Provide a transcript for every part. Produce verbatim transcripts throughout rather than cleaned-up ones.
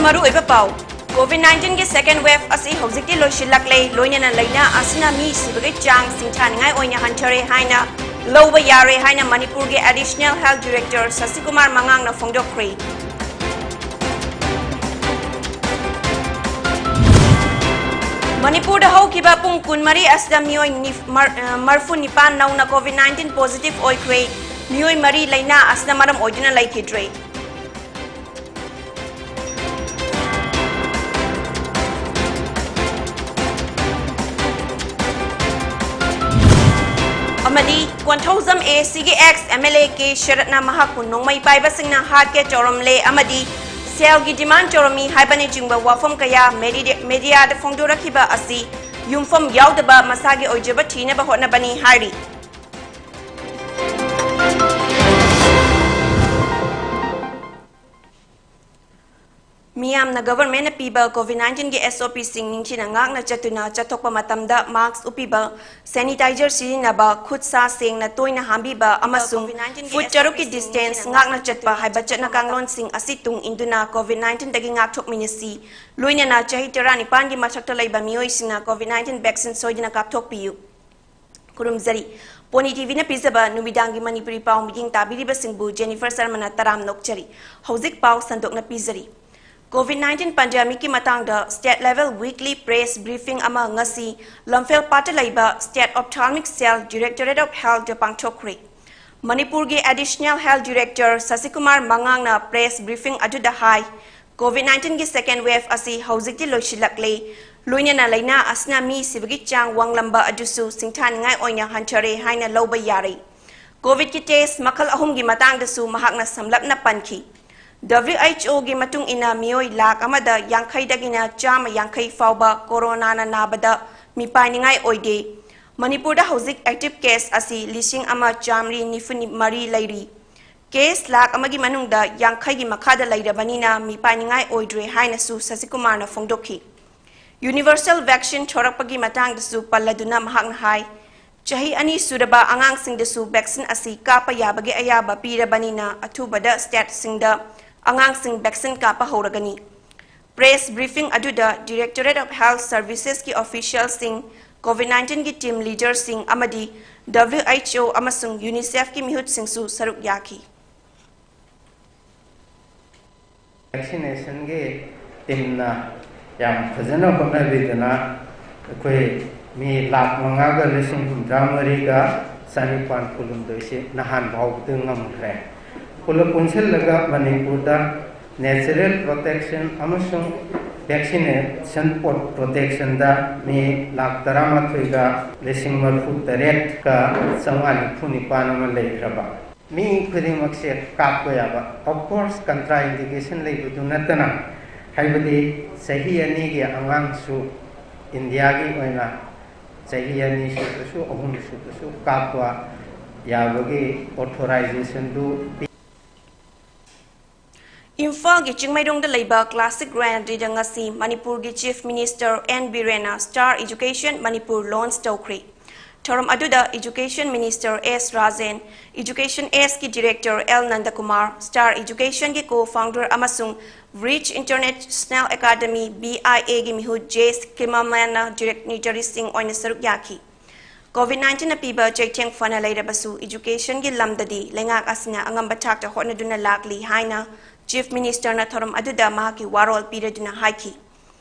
ꯃꯔꯨꯑꯣꯏꯕ ꯄꯥꯎ꯫ COVID nineteen ꯒꯤ second wave ꯑꯁꯤ ꯍꯧꯖꯤꯛꯇꯤ ꯂꯣꯏꯁꯤꯜꯂꯛꯂꯦ, ꯂꯣꯏꯅꯅ ꯂꯩꯅꯥ ꯑꯁꯤꯅ ꯃꯤ ꯁꯤꯕꯒꯤ ꯆꯥꯡ ꯁꯤꯡꯊꯥꯅꯤꯡꯉꯥꯏ ꯑꯣꯏꯅ ꯍꯟꯊꯔꯦ ꯍꯥꯏꯅ ꯂꯧꯕ ꯌꯥꯔꯦ ꯍꯥꯏꯅ ꯃꯅꯤꯄꯨꯔꯒꯤ Additional Health Director ꯁꯁꯤꯀꯨꯃꯥꯔ ꯃꯉꯥꯡꯅ ꯐꯣꯡꯗꯣꯛꯈ꯭ꯔꯦ꯫ ꯃꯅꯤꯄꯨꯔꯗ ꯍꯧꯈꯤꯕ ꯄꯨꯡ ꯀꯨꯟꯃꯔꯤ ꯑꯁꯤꯗ ꯃꯤꯑꯣꯏ ꯅꯤꯐ-, ꯃꯔ-, ꯑ, ꯃꯔꯐꯨ ꯅꯤꯄꯥꯟ ꯅꯧꯅ COVID nineteen positive ꯑꯣꯏꯈ꯭ꯔꯦ꯫ ꯃꯤꯑꯣꯏ ꯃꯔꯤ ꯂꯩꯅꯥ ꯑꯁꯤꯅ ꯃꯔꯝ ꯑꯣꯏꯗꯨꯅ ꯂꯩꯈꯤꯗ꯭ꯔꯦ꯫ ꯑꯃꯗꯤ ꯀꯣꯟꯊꯧꯖꯝ AAC ꯒꯤ ex MLA ꯀꯦ ꯁꯔꯠꯅ ꯃꯍꯥꯛꯄꯨ ꯅꯣꯡꯃꯩ ꯄꯥꯏꯕꯁꯤꯡꯅ ꯍꯥꯠꯀꯦ ꯇꯧꯔꯝꯂꯦ ꯑꯃꯗꯤ ꯁꯦꯜꯒꯤ demand ꯇꯧꯔꯝꯃꯤ ꯍꯥꯏꯕꯅꯆꯤꯡꯕ ꯋꯥꯐꯝ ꯀꯌꯥ ꯃꯦꯗꯤ-, ꯃꯦꯗꯤꯌꯥꯗ ꯐꯣꯡꯗꯣꯔꯛꯈꯤꯕ ꯑꯁꯤ ꯌꯨꯝꯐꯝ ꯌꯥꯎꯗꯕ ꯃꯁꯥꯒꯤ ꯑꯣꯏꯖꯕ ꯊꯤꯅꯕ ꯍꯣꯠꯅꯕꯅꯤ ꯍꯥꯏꯔꯤ꯫ ꯃꯤꯌꯥꯝꯅ government ꯅ ꯄꯤꯕ COVID nineteen ꯒꯤ SOP ꯁꯤꯡ ꯅꯤꯡꯊꯤꯅ ꯉꯥꯛꯅ ꯆꯠꯇꯨꯅ ꯆꯠꯊꯣꯛꯄ ꯃꯇꯝꯗ mask ꯎꯞꯄꯤꯕ, sanitizer ꯁꯤꯖꯤꯟꯅꯕ, ꯈꯨꯠ ꯁꯥ ꯁꯦꯡꯅ ꯇꯣꯏꯅ ꯍꯥꯝꯕꯤꯕ ꯑꯃꯁꯨꯡ foot ꯇꯔꯨꯛꯀꯤ distance ꯉꯥꯛꯅ ꯆꯠꯄ ꯍꯥꯏꯕ ꯆꯠꯅ ꯀꯥꯡꯂꯣꯟꯁꯤꯡ ꯑꯁꯤ ꯇꯨꯡ ꯏꯟꯗꯨꯅ COVID nineteen ꯗꯒꯤ ꯉꯥꯛꯊꯣꯛꯃꯤꯟꯅꯁꯤ꯫ ꯂꯣꯏꯅꯅ ꯆꯍꯤ ꯇꯔꯥꯅꯤꯄꯥꯟꯒꯤ ꯃꯊꯛꯇ ꯂꯩꯕ ꯃꯤꯑꯣꯏꯁꯤꯡꯅ COVID nineteen vaccine ꯁꯣꯏꯗꯅ ꯀꯥꯞꯊꯣꯛꯄꯤꯌꯨ꯫ ꯈꯨꯔꯨꯝꯖꯔꯤ꯫ ꯄꯣꯅꯤ TVꯅ ꯄꯤꯖꯕ ꯅꯨꯃꯤꯗꯥꯡꯒꯤ ꯃꯅꯤꯄꯨꯔꯤ ꯄꯥꯎ ꯃꯤꯠꯌꯦꯡ ꯇꯥꯕꯤꯔꯤꯕꯁꯤꯡꯕꯨ ꯖꯦꯅꯤꯐꯔ ꯁꯔꯃꯅ ꯇꯔꯥꯝꯅ ꯑꯣꯛꯆꯔꯤ꯫ ꯍꯧꯖꯤꯛ ꯄꯥꯎ ꯁꯟꯗꯣꯛꯅ ꯄꯤꯖꯔꯤ꯫ COVID nineteen pandemic ꯀꯤ ꯃꯇꯥꯡꯗ state level weekly press briefing ꯑꯃ ꯉꯁꯤ ꯂꯝꯐꯦꯜ ꯄꯥꯠꯇ ꯂꯩꯕ State Ophthalmic Cell, Directorate of Health ꯇ ꯄꯥꯡꯊꯣꯛꯈ꯭ꯔꯦ꯫ ꯃꯅꯤꯄꯨꯔꯒꯤ Additional Health Director ꯁꯁꯤꯀꯨꯃꯥꯔ ꯃꯉꯥꯡꯅ press briefing ꯑꯗꯨꯗ ꯍꯥꯏ, COVID nineteen ꯒꯤ second wave ꯑꯁꯤ ꯍꯧꯖꯤꯛꯇꯤ ꯂꯣꯏꯁꯤꯜꯂꯛꯂꯦ, ꯂꯣꯏꯅꯅ ꯂꯩꯅꯥ ꯑꯁꯤꯅ ꯃꯤ ꯁꯤꯕꯒꯤ ꯆꯥꯡ ꯋꯥꯡꯂꯝꯕ ꯑꯗꯨꯁꯨ ꯁꯤꯡꯊꯥꯅꯤꯡꯉꯥꯏ ꯑꯣꯏꯅ ꯍꯟꯊꯔꯦ ꯍꯥꯏꯅ ꯂꯧꯕ ꯌꯥꯔꯦ꯫ COVID ꯀꯤ test ꯃꯈꯜ ꯑꯍꯨꯝꯒꯤ ꯃꯇꯥꯡꯗꯁꯨ ꯃꯍꯥꯛꯅ ꯁꯝꯂꯞꯅ ꯄꯟꯈꯤ꯫ WHO ꯒꯤ ꯃꯇꯨꯡ ꯏꯟꯅ ꯃꯤꯑꯣꯏ ꯂꯥꯈ ꯑꯃꯗ ꯌꯥꯡꯈꯩꯗꯒꯤꯅ ꯆꯥꯝꯃ ꯌꯥꯡꯈꯩ ꯐꯥꯎꯕ ꯀꯣꯔꯣꯅꯥꯅ ꯅꯥꯕꯗ ꯃꯤꯄꯥꯏꯅꯤꯡꯉꯥꯏ ꯑꯣꯏꯗꯦ꯫ ꯃꯅꯤꯄꯨꯔꯗ ꯍꯧꯖꯤꯛ active case ꯑꯁꯤ ꯂꯤꯁꯤꯡ ꯑꯃ ꯆꯥꯃꯔꯤ ꯅꯤꯐꯨ ꯃꯔꯤ ꯂꯩꯔꯤ꯫ Case ꯂꯥꯈ ꯑꯃꯒꯤ ꯃꯅꯨꯡꯗ ꯌꯥꯡꯈꯩꯒꯤ ꯃꯈꯥꯗ ꯂꯩꯔꯕꯅꯤꯅ ꯃꯤꯄꯥꯏꯅꯤꯡꯉꯥꯏ ꯑꯣꯏꯗ꯭ꯔꯦ ꯍꯥꯏꯅꯁꯨ ꯁꯁꯤꯀꯨꯃꯥꯔꯅ ꯐꯣꯡꯗꯣꯛꯈꯤ꯫ Universal vaccine ꯊꯣꯔꯛꯄꯒꯤ ꯃꯇꯥꯡꯗꯁꯨ ꯄꯜꯂꯗꯨꯅ ꯃꯍꯥꯛꯅ ꯍꯥꯏ, ꯆꯍꯤ ꯑꯅꯤ ꯁꯨꯔꯕ ꯑꯉꯥꯡꯁꯤꯡꯗꯁꯨ vaccine ꯑꯁꯤ ꯀꯥꯞꯄ ꯌꯥꯕꯒꯤ ꯑꯌꯥꯕ ꯄꯤꯔꯕꯅꯤꯅ ꯑꯊꯨꯕꯗ state ꯁꯤꯡꯗ ꯑꯉꯥꯡꯁꯤꯡ vaccine ꯀꯥꯞꯄ ꯍꯧꯔꯒꯅꯤ꯫ Press briefing ꯑꯗꯨꯗ Directorate of Health Servicesꯀꯤ officialꯁꯤꯡ, COVID nineteen ꯒꯤ team leaderꯁꯤꯡ ꯑꯃꯗꯤ WHO ꯑꯃꯁꯨꯡ UNICEFꯀꯤ ꯃꯤꯍꯨꯠꯁꯤꯡꯁꯨ ꯁꯔꯨꯛ ꯌꯥꯈꯤ꯫ Vaccinationꯒꯤ teamꯅ ꯌꯥꯝ ꯐꯖꯅ ꯍꯣꯠꯅꯕꯤꯗꯨꯅ ꯑꯩꯈꯣꯏ ꯃꯤ ꯂꯥꯈ ꯃꯉꯥꯒ ꯂꯤꯁꯤꯡ ꯍꯨꯝꯗ꯭ꯔꯥ ꯃꯔꯤꯒ ꯆꯅꯤꯄꯥꯟ ꯀꯨꯟꯍꯨꯝꯗꯣꯏꯁꯤ ꯅꯍꯥꯟ ꯐꯥꯎꯕꯗ ꯉꯝꯈ꯭ꯔꯦ꯫ ꯄꯨꯂꯞ ꯄꯨꯟꯁꯤꯜꯂꯒ ꯃꯅꯤꯄꯨꯔꯗ natural protection ꯑꯃꯁꯨꯡ vaccination protectionꯗ ꯃꯤ ꯂꯥꯈ ꯇꯔꯥꯃꯥꯊꯣꯏꯒ ꯂꯤꯁꯤꯡ ꯃꯔꯤꯐꯨ ꯇꯔꯦꯠꯀ ꯆꯥꯝꯃꯉꯥ ꯅꯤꯐꯨ ꯅꯤꯄꯥꯟ ꯑꯃ ꯂꯩꯈ꯭ꯔꯕ꯫ ꯃꯤ ꯈꯨꯗꯤꯡꯃꯛꯁꯦ ꯀꯥꯞꯄ ꯌꯥꯕ, of course, contraindication ꯂꯩꯕꯗꯨ ꯅꯠꯇꯅ, ꯍꯥꯏꯕꯗꯤ ꯆꯍꯤ ꯑꯅꯤꯒꯤ ꯑꯉꯥꯡꯁꯨ ꯏꯟꯗꯤꯌꯥꯒꯤ ꯑꯣꯏꯅ ꯆꯍꯤ ꯑꯅꯤ ꯁꯨꯕꯁꯨ, ꯑꯍꯨꯝ ꯁꯨꯕꯁꯨ ꯀꯥꯞꯄ ꯌꯥꯕꯒꯤ authorizationꯗꯨ ꯄꯤ꯫ ꯏꯝꯐꯥꯜꯒꯤ ꯆꯤꯡꯃꯩꯔꯣꯡꯗ ꯂꯩꯕ Classic Granadryꯗ ꯉꯁꯤ ꯃꯅꯤꯄꯨꯔꯒꯤ Chief Minister N ꯕꯤꯔꯦꯟꯅ Star Education Manipur launch ꯇꯧꯈ꯭ꯔꯦ꯫ ꯊꯧꯔꯝ ꯑꯗꯨꯗ Education Minister S Rajen, Education Sꯀꯤ Director L ꯅꯟꯗꯀꯨꯃꯥꯔ, Star Educationꯒꯤ co-founder ꯑꯃꯁꯨꯡ Bridge International Academy, BIAꯒꯤ ꯃꯤꯍꯨꯠ J ꯁ꯭ꯀꯤꯃꯥꯃꯦꯟꯅ dignitaryꯁꯤꯡ ꯑꯣꯏꯅ ꯁꯔꯨꯛ ꯌꯥꯈꯤ꯫ COVID nineteen ꯅ ꯄꯤꯕ ꯆꯩꯊꯦꯡ ꯐꯅ ꯂꯩꯔꯕꯁꯨ, educationꯒꯤ ꯂꯝꯗꯗꯤ ꯂꯩꯉꯥꯛ ꯑꯁꯤꯅ ꯑꯉꯝꯕ ꯊꯥꯛꯇ ꯍꯣꯠꯅꯗꯨꯅ ꯂꯥꯛꯂꯤ ꯍꯥꯏꯅ Chief Ministerꯅ ꯊꯧꯔꯝ ꯑꯗꯨꯗ ꯃꯍꯥꯛꯀꯤ ꯋꯥꯔꯣꯜ ꯄꯤꯔꯗꯨꯅ ꯍꯥꯏꯈꯤ꯫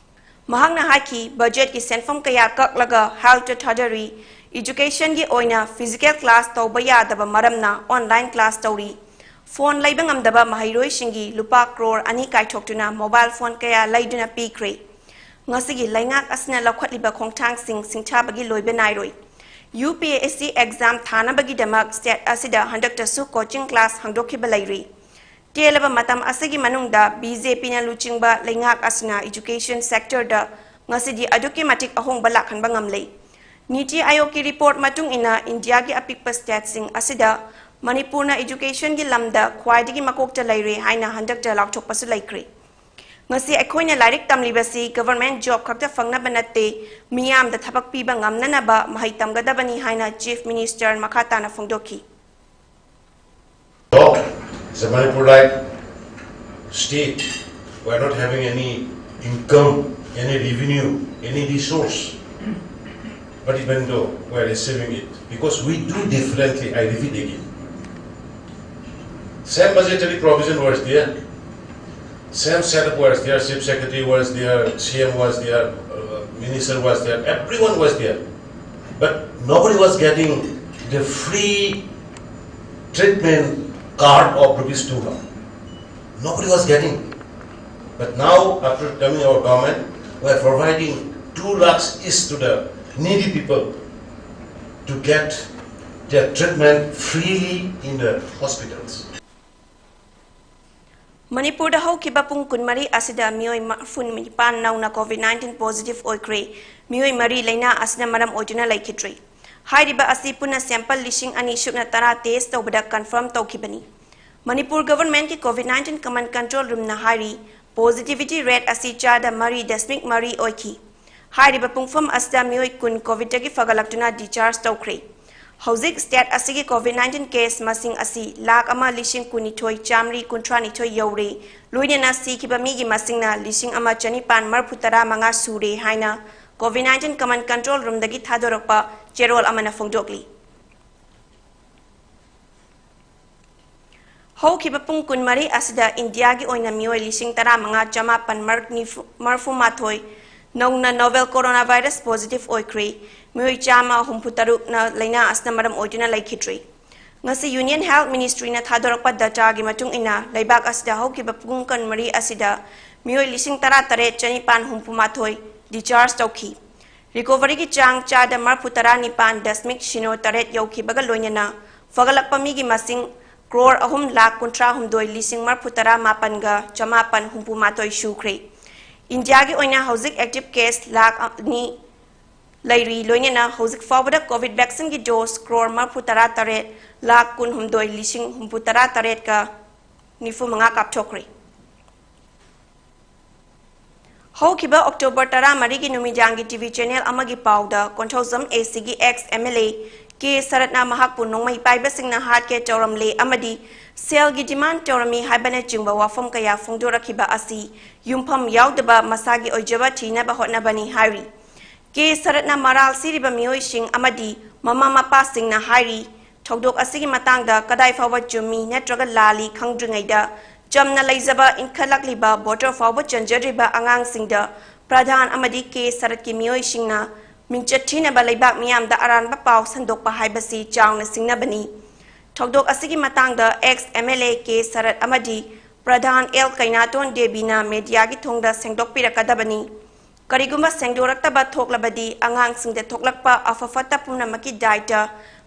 ꯃꯍꯥꯛꯅ ꯍꯥꯏꯈꯤ, budgetꯀꯤ ꯁꯦꯟꯐꯝ ꯀꯌꯥ ꯀꯛꯂꯒ healthꯇ ꯊꯥꯗꯔꯤ, educationꯒꯤ ꯑꯣꯏꯅ physical class ꯇꯧꯕ ꯌꯥꯗꯕ ꯃꯔꯝꯅ online class ꯇꯧꯔꯤ, phone ꯂꯩꯕ ꯉꯝꯗꯕ ꯃꯍꯩꯔꯣꯏꯁꯤꯡꯒꯤ ꯂꯨꯄꯥ ꯀ꯭ꯔꯣꯔ ꯑꯅꯤ ꯀꯥꯏꯊꯣꯛꯇꯨꯅ mobile phone ꯀꯌꯥ ꯂꯩꯗꯨꯅ ꯄꯤꯈ꯭ꯔꯦ꯫ ꯉꯁꯤꯒꯤ ꯂꯩꯉꯥꯛ ꯑꯁꯤꯅ ꯂꯧꯈꯠꯂꯤꯕ ꯈꯣꯡꯊꯥꯡꯁꯤꯡ ꯁꯤꯡꯊꯥꯕꯒꯤ ꯂꯣꯏꯕ ꯅꯥꯏꯔꯣꯏ꯫ UPSC exam ꯊꯥꯅꯕꯒꯤꯗꯃꯛ state ꯑꯁꯤꯗ ꯍꯟꯗꯛꯇꯁꯨ coaching class ꯍꯥꯡꯗꯣꯛꯈꯤꯕ ꯂꯩꯔꯤ꯫ ꯇꯦꯜꯂꯕ ꯃꯇꯝ ꯑꯁꯤꯒꯤ ꯃꯅꯨꯡꯗ BJPꯅ ꯂꯨꯆꯤꯡꯕ ꯂꯩꯉꯥꯛ ꯑꯁꯤꯅ education sectorꯗ ꯉꯁꯤꯗꯤ ꯑꯗꯨꯛꯀꯤ ꯃꯇꯤꯛ ꯑꯍꯣꯡꯕ ꯂꯥꯛꯍꯟꯕ ꯉꯝꯂꯦ꯫ NITI Aayogꯀꯤ report ꯃꯇꯨꯡ ꯏꯟꯅ ꯏꯟꯗꯤꯌꯥꯒꯤ ꯑꯄꯤꯛꯄ stateꯁꯤꯡ ꯑꯁꯤꯗ ꯃꯅꯤꯄꯨꯔꯅ educationꯒꯤ ꯂꯝꯗ ꯈ꯭ꯋꯥꯏꯗꯒꯤ ꯃꯀꯣꯛꯇ ꯂꯩꯔꯦ ꯍꯥꯏꯅ ꯍꯟꯗꯛꯇ ꯂꯥꯎꯊꯣꯛꯄꯁꯨ ꯂꯩꯈ꯭ꯔꯦ꯫ ꯉꯁꯤ ꯑꯩꯈꯣꯏꯅ ꯂꯥꯏꯔꯤꯛ ꯇꯝꯂꯤꯕꯁꯤ government job ꯈꯛꯇ ꯐꯪꯅꯕ ꯅꯠꯇꯦ, ꯃꯤꯌꯥꯝꯗ ꯊꯕꯛ ꯄꯤꯕ ꯉꯝꯅꯅꯕ ꯃꯍꯩ ꯇꯝꯒꯗꯕꯅꯤ ꯍꯥꯏꯅ Chief Minister ꯃꯈꯥ ꯇꯥꯅ ꯐꯣꯡꯗꯣꯛꯈꯤ꯫ Job is a Manipur-like state. We are not having any income, any revenue, any resource. But even though we are receiving it, because we do differently, I repeat again. Same budgetary provision was there, same setup was there, chief secretary was there, C M was there, uh, minister was there, everyone was there. But nobody was getting the free treatment card of rupees two lakh. Nobody was getting. But now, after coming our government, we are providing two lakhs each to the needy people to get their treatment freely in the hospitals. ꯃꯅꯤꯄꯨꯔꯗ ꯍꯧꯈꯤꯕ ꯄꯨꯡ ꯀꯨꯟꯃꯔꯤ ꯑꯁꯤꯗ ꯃꯤꯑꯣꯏ ꯃꯔꯤꯐꯨ ꯅꯤꯄꯥꯟ ꯅꯧꯅ COVID nineteen positive ꯑꯣꯏꯈ꯭ꯔꯦ꯫ ꯃꯤꯑꯣꯏ ꯃꯔꯤ ꯂꯩꯅꯥ ꯑꯁꯤꯅ ꯃꯔꯝ ꯑꯣꯏꯗꯨꯅ ꯂꯩꯈꯤꯗ꯭ꯔꯤ꯫ ꯍꯥꯏꯔꯤꯕ ꯑꯁꯤ ꯄꯨꯟꯅ sample ꯂꯤꯁꯤꯡ ꯑꯅꯤ ꯁꯨꯞꯅ ꯇꯔꯥ test ꯇꯧꯕꯗ confirm ꯇꯧꯈꯤꯕꯅꯤ꯫ Manipur governmentꯀꯤ COVID nineteen command control roomꯅ ꯍꯥꯏꯔꯤ, positivity rate ꯑꯁꯤ ꯆꯥꯗ ꯃꯔꯤ ꯗꯁꯃꯤꯛ ꯃꯔꯤ ꯑꯣꯏꯈꯤ꯫ ꯍꯥꯏꯔꯤꯕ ꯄꯨꯡꯐꯝ ꯑꯁꯤꯗ ꯃꯤꯑꯣꯏ ꯀꯨꯟ COVIDꯇꯒꯤ ꯐꯒꯠꯂꯛꯇꯨꯅ discharge ꯇꯧꯈ꯭ꯔꯦ꯫ ꯍꯧꯖꯤꯛ state ꯑꯁꯤꯒꯤ COVID nineteen case ꯃꯁꯤꯡ ꯑꯁꯤ ꯂꯥꯈ ꯑꯃ ꯂꯤꯁꯤꯡ ꯀꯨꯟꯅꯤꯊꯣꯏ ꯆꯥꯃꯔꯤ ꯀꯨꯟꯊ꯭ꯔꯥ ꯅꯤꯊꯣꯏ ꯌꯧꯔꯦ꯫ ꯂꯣꯏꯅꯅ ꯁꯤꯈꯤꯕ ꯃꯤꯒꯤ ꯃꯁꯤꯡꯅ ꯂꯤꯁꯤꯡ ꯑꯃ ꯆꯅꯤꯄꯥꯟ ꯃꯔꯤꯐꯨ ꯇꯔꯥ ꯃꯉꯥ ꯁꯨꯔꯦ ꯍꯥꯏꯅ COVID nineteen command control roomꯗꯒꯤ ꯊꯥꯗꯣꯔꯛꯄ ꯆꯦꯔꯣꯜ ꯑꯃꯅ ꯐꯣꯡꯗꯣꯛꯂꯤ꯫ ꯍꯧꯈꯤꯕ ꯄꯨꯡ ꯀꯨꯟꯃꯔꯤ ꯑꯁꯤꯗ ꯏꯟꯗꯤꯌꯥꯒꯤ ꯑꯣꯏꯅ ꯃꯤꯑꯣꯏ ꯂꯤꯁꯤꯡ ꯇꯔꯥꯃꯉꯥ ꯆꯃꯥꯄꯟ ꯃꯔꯤꯐꯨ ꯃꯥꯊꯣꯏ ꯅꯧꯅ novel coronavirus positive ꯑꯣꯏꯈ꯭ꯔꯦ꯫ ꯃꯤꯑꯣꯏ ꯆꯥꯝꯃ ꯍꯨꯝꯐꯨ ꯇꯔꯨꯛꯅ ꯂꯥꯏꯅꯥ ꯑꯁꯤꯅ ꯃꯔꯝ ꯑꯣꯏꯗꯨꯅ ꯂꯩꯈꯤꯗ꯭ꯔꯤ꯫ ꯉꯁꯤ Union Health Ministryꯅ ꯊꯥꯗꯣꯔꯛꯄ dataꯒꯤ ꯃꯇꯨꯡ ꯏꯟꯅ, ꯂꯩꯕꯥꯛ ꯑꯁꯤꯗ ꯍꯧꯈꯤꯕ ꯄꯨꯡ ꯀꯨꯟꯃꯔꯤ ꯑꯁꯤꯗ ꯃꯤꯑꯣꯏ ꯂꯤꯁꯤꯡ ꯇꯔꯥꯇꯔꯦꯠ ꯆꯅꯤꯄꯥꯟ ꯍꯨꯝꯐꯨ ꯃꯥꯊꯣꯏ discharge ꯇꯧꯈꯤ꯫ Recoveryꯒꯤ ꯆꯥꯡ ꯆꯥꯗ ꯃꯔꯤꯐꯨ ꯇꯔꯥ ꯅꯤꯄꯥꯟ ꯗꯁꯃꯤꯛ ꯁꯤꯅꯣ ꯇꯔꯦꯠ ꯌꯧꯈꯤꯕꯒ ꯂꯣꯏꯅꯅ ꯐꯒꯠꯂꯛꯄ ꯃꯤꯒꯤ ꯃꯁꯤꯡ ꯀ꯭ꯔꯣꯔ ꯑꯍꯨꯝ ꯂꯥꯈ ꯀꯨꯟꯊ꯭ꯔꯥ ꯍꯨꯝꯗꯣꯏ ꯂꯤꯁꯤꯡ ꯃꯔꯤꯐꯨ ꯇꯔꯥ ꯃꯥꯄꯟꯒ ꯆꯃꯥꯄꯟ ꯍꯨꯝꯐꯨ ꯃꯥꯊꯣꯏ ꯁꯨꯈ꯭ꯔꯦ꯫ ꯏꯟꯗꯤꯌꯥꯒꯤ ꯑꯣꯏꯅ ꯍꯧꯖꯤꯛ active case ꯂꯥꯈ ꯑꯅꯤ ꯂꯩꯔꯤ꯫ ꯂꯣꯏꯅꯅ ꯍꯧꯖꯤꯛ ꯐꯥꯎꯕꯗ COVID vaccineꯒꯤ dose ꯀ꯭ꯔꯣꯔ ꯃꯔꯤꯐꯨ ꯇꯔꯥ ꯇꯔꯦꯠ ꯂꯥꯈ ꯀꯨꯟ ꯍꯨꯝꯗꯣꯏ ꯂꯤꯁꯤꯡ ꯍꯨꯝꯐꯨ ꯇꯔꯥ ꯇꯔꯦꯠꯀ ꯅꯤꯐꯨ ꯃꯉꯥ ꯀꯥꯞꯊꯣꯛꯈ꯭ꯔꯦ꯫ ꯍꯧꯈꯤꯕ October ꯇꯔꯥꯃꯔꯤꯒꯤ ꯅꯨꯃꯤꯗꯥꯡꯒꯤ TV channel ꯑꯃꯒꯤ ꯄꯥꯎꯗ, ꯀꯣꯟꯊꯧꯖꯝ ACꯒꯤ ex MLA ꯀꯦ ꯁꯔꯠꯅ ꯃꯍꯥꯛꯄꯨ ꯅꯣꯡꯃꯩ ꯄꯥꯏꯕꯁꯤꯡꯅ ꯍꯥꯠꯀꯦ ꯇꯧꯔꯝꯂꯦ ꯑꯃꯗꯤ ꯁꯦꯜꯒꯤ ꯗꯤꯃꯥꯟ ꯇꯧꯔꯝꯃꯤ ꯍꯥꯏꯕꯅꯆꯤꯡꯕ ꯋꯥꯐꯝ ꯀꯌꯥ ꯐꯣꯡꯗꯣꯔꯛꯈꯤꯕ ꯑꯁꯤ ꯌꯨꯝꯐꯝ ꯌꯥꯎꯗꯕ ꯃꯁꯥꯒꯤ ꯑꯣꯏꯖꯕ ꯊꯤꯅꯕ ꯍꯣꯠꯅꯕꯅꯤ ꯍꯥꯏꯔꯤ꯫ ꯀꯦ ꯁꯔꯠꯅ ꯃꯔꯥꯜ ꯁꯤꯔꯤꯕ ꯃꯤꯑꯣꯏꯁꯤꯡ ꯑꯃꯗꯤ ꯃꯃꯥ ꯃꯄꯥꯁꯤꯡꯅ ꯍꯥꯏꯔꯤ, ꯊꯧꯗꯣꯛ ꯑꯁꯤꯒꯤ ꯃꯇꯥꯡꯗ ꯀꯗꯥꯏ ꯐꯥꯎꯕ ꯆꯨꯝꯃꯤ ꯅꯠꯇ꯭ꯔꯒ ꯂꯥꯜꯂꯤ ꯈꯪꯗ꯭ꯔꯤꯉꯩꯗ ꯆꯝꯅ ꯂꯩꯖꯕ ꯏꯟꯈꯠꯂꯛꯂꯤꯕ ꯚꯣꯇꯔ ꯐꯥꯎꯕ ꯆꯟꯖꯗ꯭ꯔꯤꯕ ꯑꯉꯥꯡꯁꯤꯡꯗ ꯄ꯭ꯔꯙꯥꯟ ꯑꯃꯗꯤ ꯀꯦ ꯁꯔꯠꯀꯤ ꯃꯤꯑꯣꯏꯁꯤꯡꯅ ꯃꯤꯡꯆꯠ ꯊꯤꯅꯕ ꯂꯩꯕꯥꯛ ꯃꯤꯌꯥꯝꯗ ꯑꯔꯥꯟꯕ ꯄꯥꯎ ꯁꯟꯗꯣꯛꯄ ꯍꯥꯏꯕꯁꯤ ꯆꯥꯎꯅ ꯁꯤꯡꯅꯕꯅꯤ꯫ ꯊꯧꯗꯣꯛ ꯑꯁꯤꯒꯤ ꯃꯇꯥꯡꯗ X M L A K Sarat ꯑꯃꯗꯤ ꯄ꯭ꯔꯙꯥꯟ ꯑꯦꯜ ꯀꯩꯅꯥꯇꯣꯟ ꯗꯦꯕꯤꯅ ꯃꯦꯗꯤꯌꯥꯒꯤ ꯊꯣꯡꯗ ꯁꯦꯡꯗꯣꯛꯄꯤꯔꯛꯀꯗꯕꯅꯤ꯫ ꯀꯔꯤꯒꯨꯝꯕ ꯁꯦꯡꯗꯣꯔꯛꯇꯕ ꯊꯣꯛꯂꯕꯗꯤ ꯑꯉꯥꯡꯁꯤꯡꯗ ꯊꯣꯛꯂꯛꯄ ꯑꯐ ꯐꯠꯇ ꯄꯨꯝꯅꯃꯛꯀꯤ ꯗꯥꯏꯇ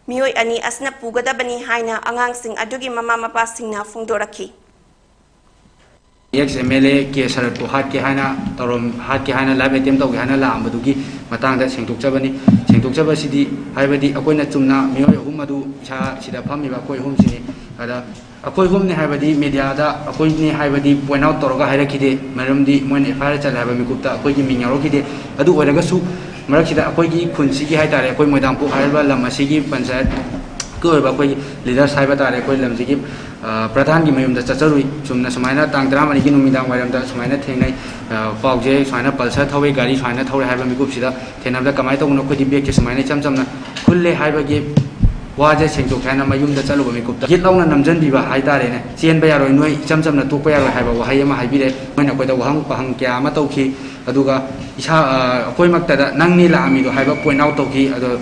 ꯃꯤꯑꯣꯏ ꯑꯅꯤ ꯑꯁꯤꯅ ꯄꯨꯒꯗꯕꯅꯤ ꯍꯥꯏꯅ ꯑꯉꯥꯡꯁꯤꯡ ꯑꯗꯨꯒꯤ ꯃꯃꯥ ꯃꯄꯥꯁꯤꯡꯅ ꯐꯣꯡꯗꯣꯔꯛꯈꯤ꯫ X M L A K ꯁꯔꯠꯄꯨ ꯍꯥꯠꯀꯦ ꯍꯥꯏꯅ ꯇꯧꯔꯝ ꯍꯥꯠꯀꯦ ꯍꯥꯏꯅ ꯂꯥꯏꯐ ꯑꯦꯇꯦꯝ ꯇꯧꯒꯦ ꯍꯥꯏꯅ ꯂꯥꯛꯑꯝꯕꯗꯨꯒꯤ ꯃꯇꯥꯡꯗ ꯁꯦꯡꯗꯣꯛꯆꯕꯅꯤ꯫ ꯁꯦꯡꯗꯣꯛꯆꯕꯁꯤꯗꯤ ꯍꯥꯏꯕꯗꯤ ꯑꯩꯈꯣꯏꯅ ꯆꯨꯝꯅ ꯃꯤꯑꯣꯏ ꯑꯍꯨꯝ ꯑꯗꯨ ꯏꯁꯥ ꯁꯤꯗ ꯐꯝꯃꯤꯕ ꯑꯩꯈꯣꯏ ꯑꯍꯨꯝꯁꯤꯅꯤ꯫ ꯑꯗ ꯑꯩꯈꯣꯏ ꯑꯍꯨꯝꯅꯤ ꯍꯥꯏꯕꯗꯤ ꯃꯦꯗꯤꯌꯥꯗ ꯑꯩꯈꯣꯏꯅꯤ ꯍꯥꯏꯕꯗꯤ ꯄꯣꯏꯟꯠ ꯑꯥꯎꯠ ꯇꯧꯔꯒ ꯍꯥꯏꯔꯛꯈꯤꯗꯦ꯫ ꯃꯔꯝꯗꯤ ꯃꯣꯏꯅ ꯑꯦꯐ ꯑꯥꯏ ꯑꯥꯔ ꯆꯠꯂꯦ ꯍꯥꯏꯕ ꯃꯤꯀꯨꯞꯇ ꯑꯩꯈꯣꯏꯒꯤ ꯃꯤꯡ ꯌꯥꯎꯔꯛꯈꯤꯗꯦ꯫ ꯑꯗꯨ ꯑꯣꯏꯔꯒꯁꯨ ꯃꯔꯛꯁꯤꯗ ꯑꯩꯈꯣꯏꯒꯤ ꯈꯨꯟꯁꯤꯒꯤ ꯍꯥꯏ ꯇꯥꯔꯦ, ꯑꯩꯈꯣꯏ ꯃꯣꯏꯗꯥꯡꯄꯣꯛ ꯍꯥꯏꯔꯤꯕ ꯂꯝ ꯑꯁꯤꯒꯤ ꯄꯟꯆꯥꯌꯠꯀꯤ ꯑꯣꯏꯕ ꯑꯩꯈꯣꯏꯒꯤ ꯂꯤꯗꯔꯁ ꯍꯥꯏꯕ ꯇꯥꯔꯦ, ꯑꯩꯈꯣꯏ ꯂꯝꯁꯤꯒꯤ ꯄ꯭ꯔꯙꯥꯟꯒꯤ ꯃꯌꯨꯝꯗ ꯆꯠꯆꯔꯨꯏ꯫ ꯆꯨꯝꯅ ꯁꯨꯃꯥꯏꯅ ꯇꯥꯡ ꯇꯔꯥꯃꯔꯤꯒꯤ ꯅꯨꯃꯤꯗꯥꯡ ꯋꯥꯏꯔꯝꯗ ꯁꯨꯃꯥꯏꯅ ꯊꯦꯡꯅꯩ꯫ ꯄꯥꯎꯁꯦ ꯁꯨꯃꯥꯏꯅ ꯄꯜꯁꯔ ꯊꯧꯋꯦ, ꯒꯥꯔꯤ ꯁꯨꯃꯥꯏꯅ ꯊꯧꯔꯦ ꯍꯥꯏꯕ ꯃꯤꯀꯨꯞꯁꯤꯗ ꯊꯦꯡꯅꯕꯗ ꯀꯃꯥꯏꯅ ꯇꯧꯕꯅꯣ, ꯑꯩꯈꯣꯏꯗꯤ ꯕꯦꯒꯁꯦ ꯁꯨꯃꯥꯏꯅ ꯏꯆꯝ ꯆꯝꯅ ꯈꯨꯜꯂꯦ ꯍꯥꯏꯕꯒꯤ ꯋꯥꯁꯦ ꯁꯦꯡꯗꯣꯛꯀꯦ ꯍꯥꯏꯅ ꯃꯌꯨꯝꯗ ꯆꯠꯂꯨꯕ ꯃꯤꯀꯨꯞꯇ ꯒꯤꯠ ꯂꯥꯎꯅ ꯅꯝꯁꯤꯟꯕꯤꯕ ꯍꯥꯏꯇꯥꯔꯦꯅꯦ꯫ "ꯆꯦꯟꯕ ꯌꯥꯔꯣꯏ, ꯅꯣꯏ ꯏꯆꯝ ꯆꯝꯅ ꯇꯣꯛꯄ ꯌꯥꯔꯣꯏ" ꯍꯥꯏꯕ ꯋꯥꯍꯩ ꯑꯃ ꯍꯥꯏꯕꯤꯔꯦ꯫ ꯃꯣꯏꯅ ꯑꯩꯈꯣꯏꯗ ꯋꯥꯍꯪ ꯄꯥꯍꯪ ꯀꯌꯥ ꯑꯃ ꯇꯧꯈꯤ꯫ ꯑꯗꯨꯒ ꯏꯁꯥ, ꯑ, ꯑꯩꯈꯣꯏꯃꯛꯇꯗ "ꯅꯪꯅꯤ ꯂꯥꯛꯑꯝꯃꯤꯗꯣ" ꯍꯥꯏꯕ ꯄꯣꯏꯟꯠ ꯑꯥꯎꯠ ꯇꯧꯈꯤ꯫ ꯑꯗꯣ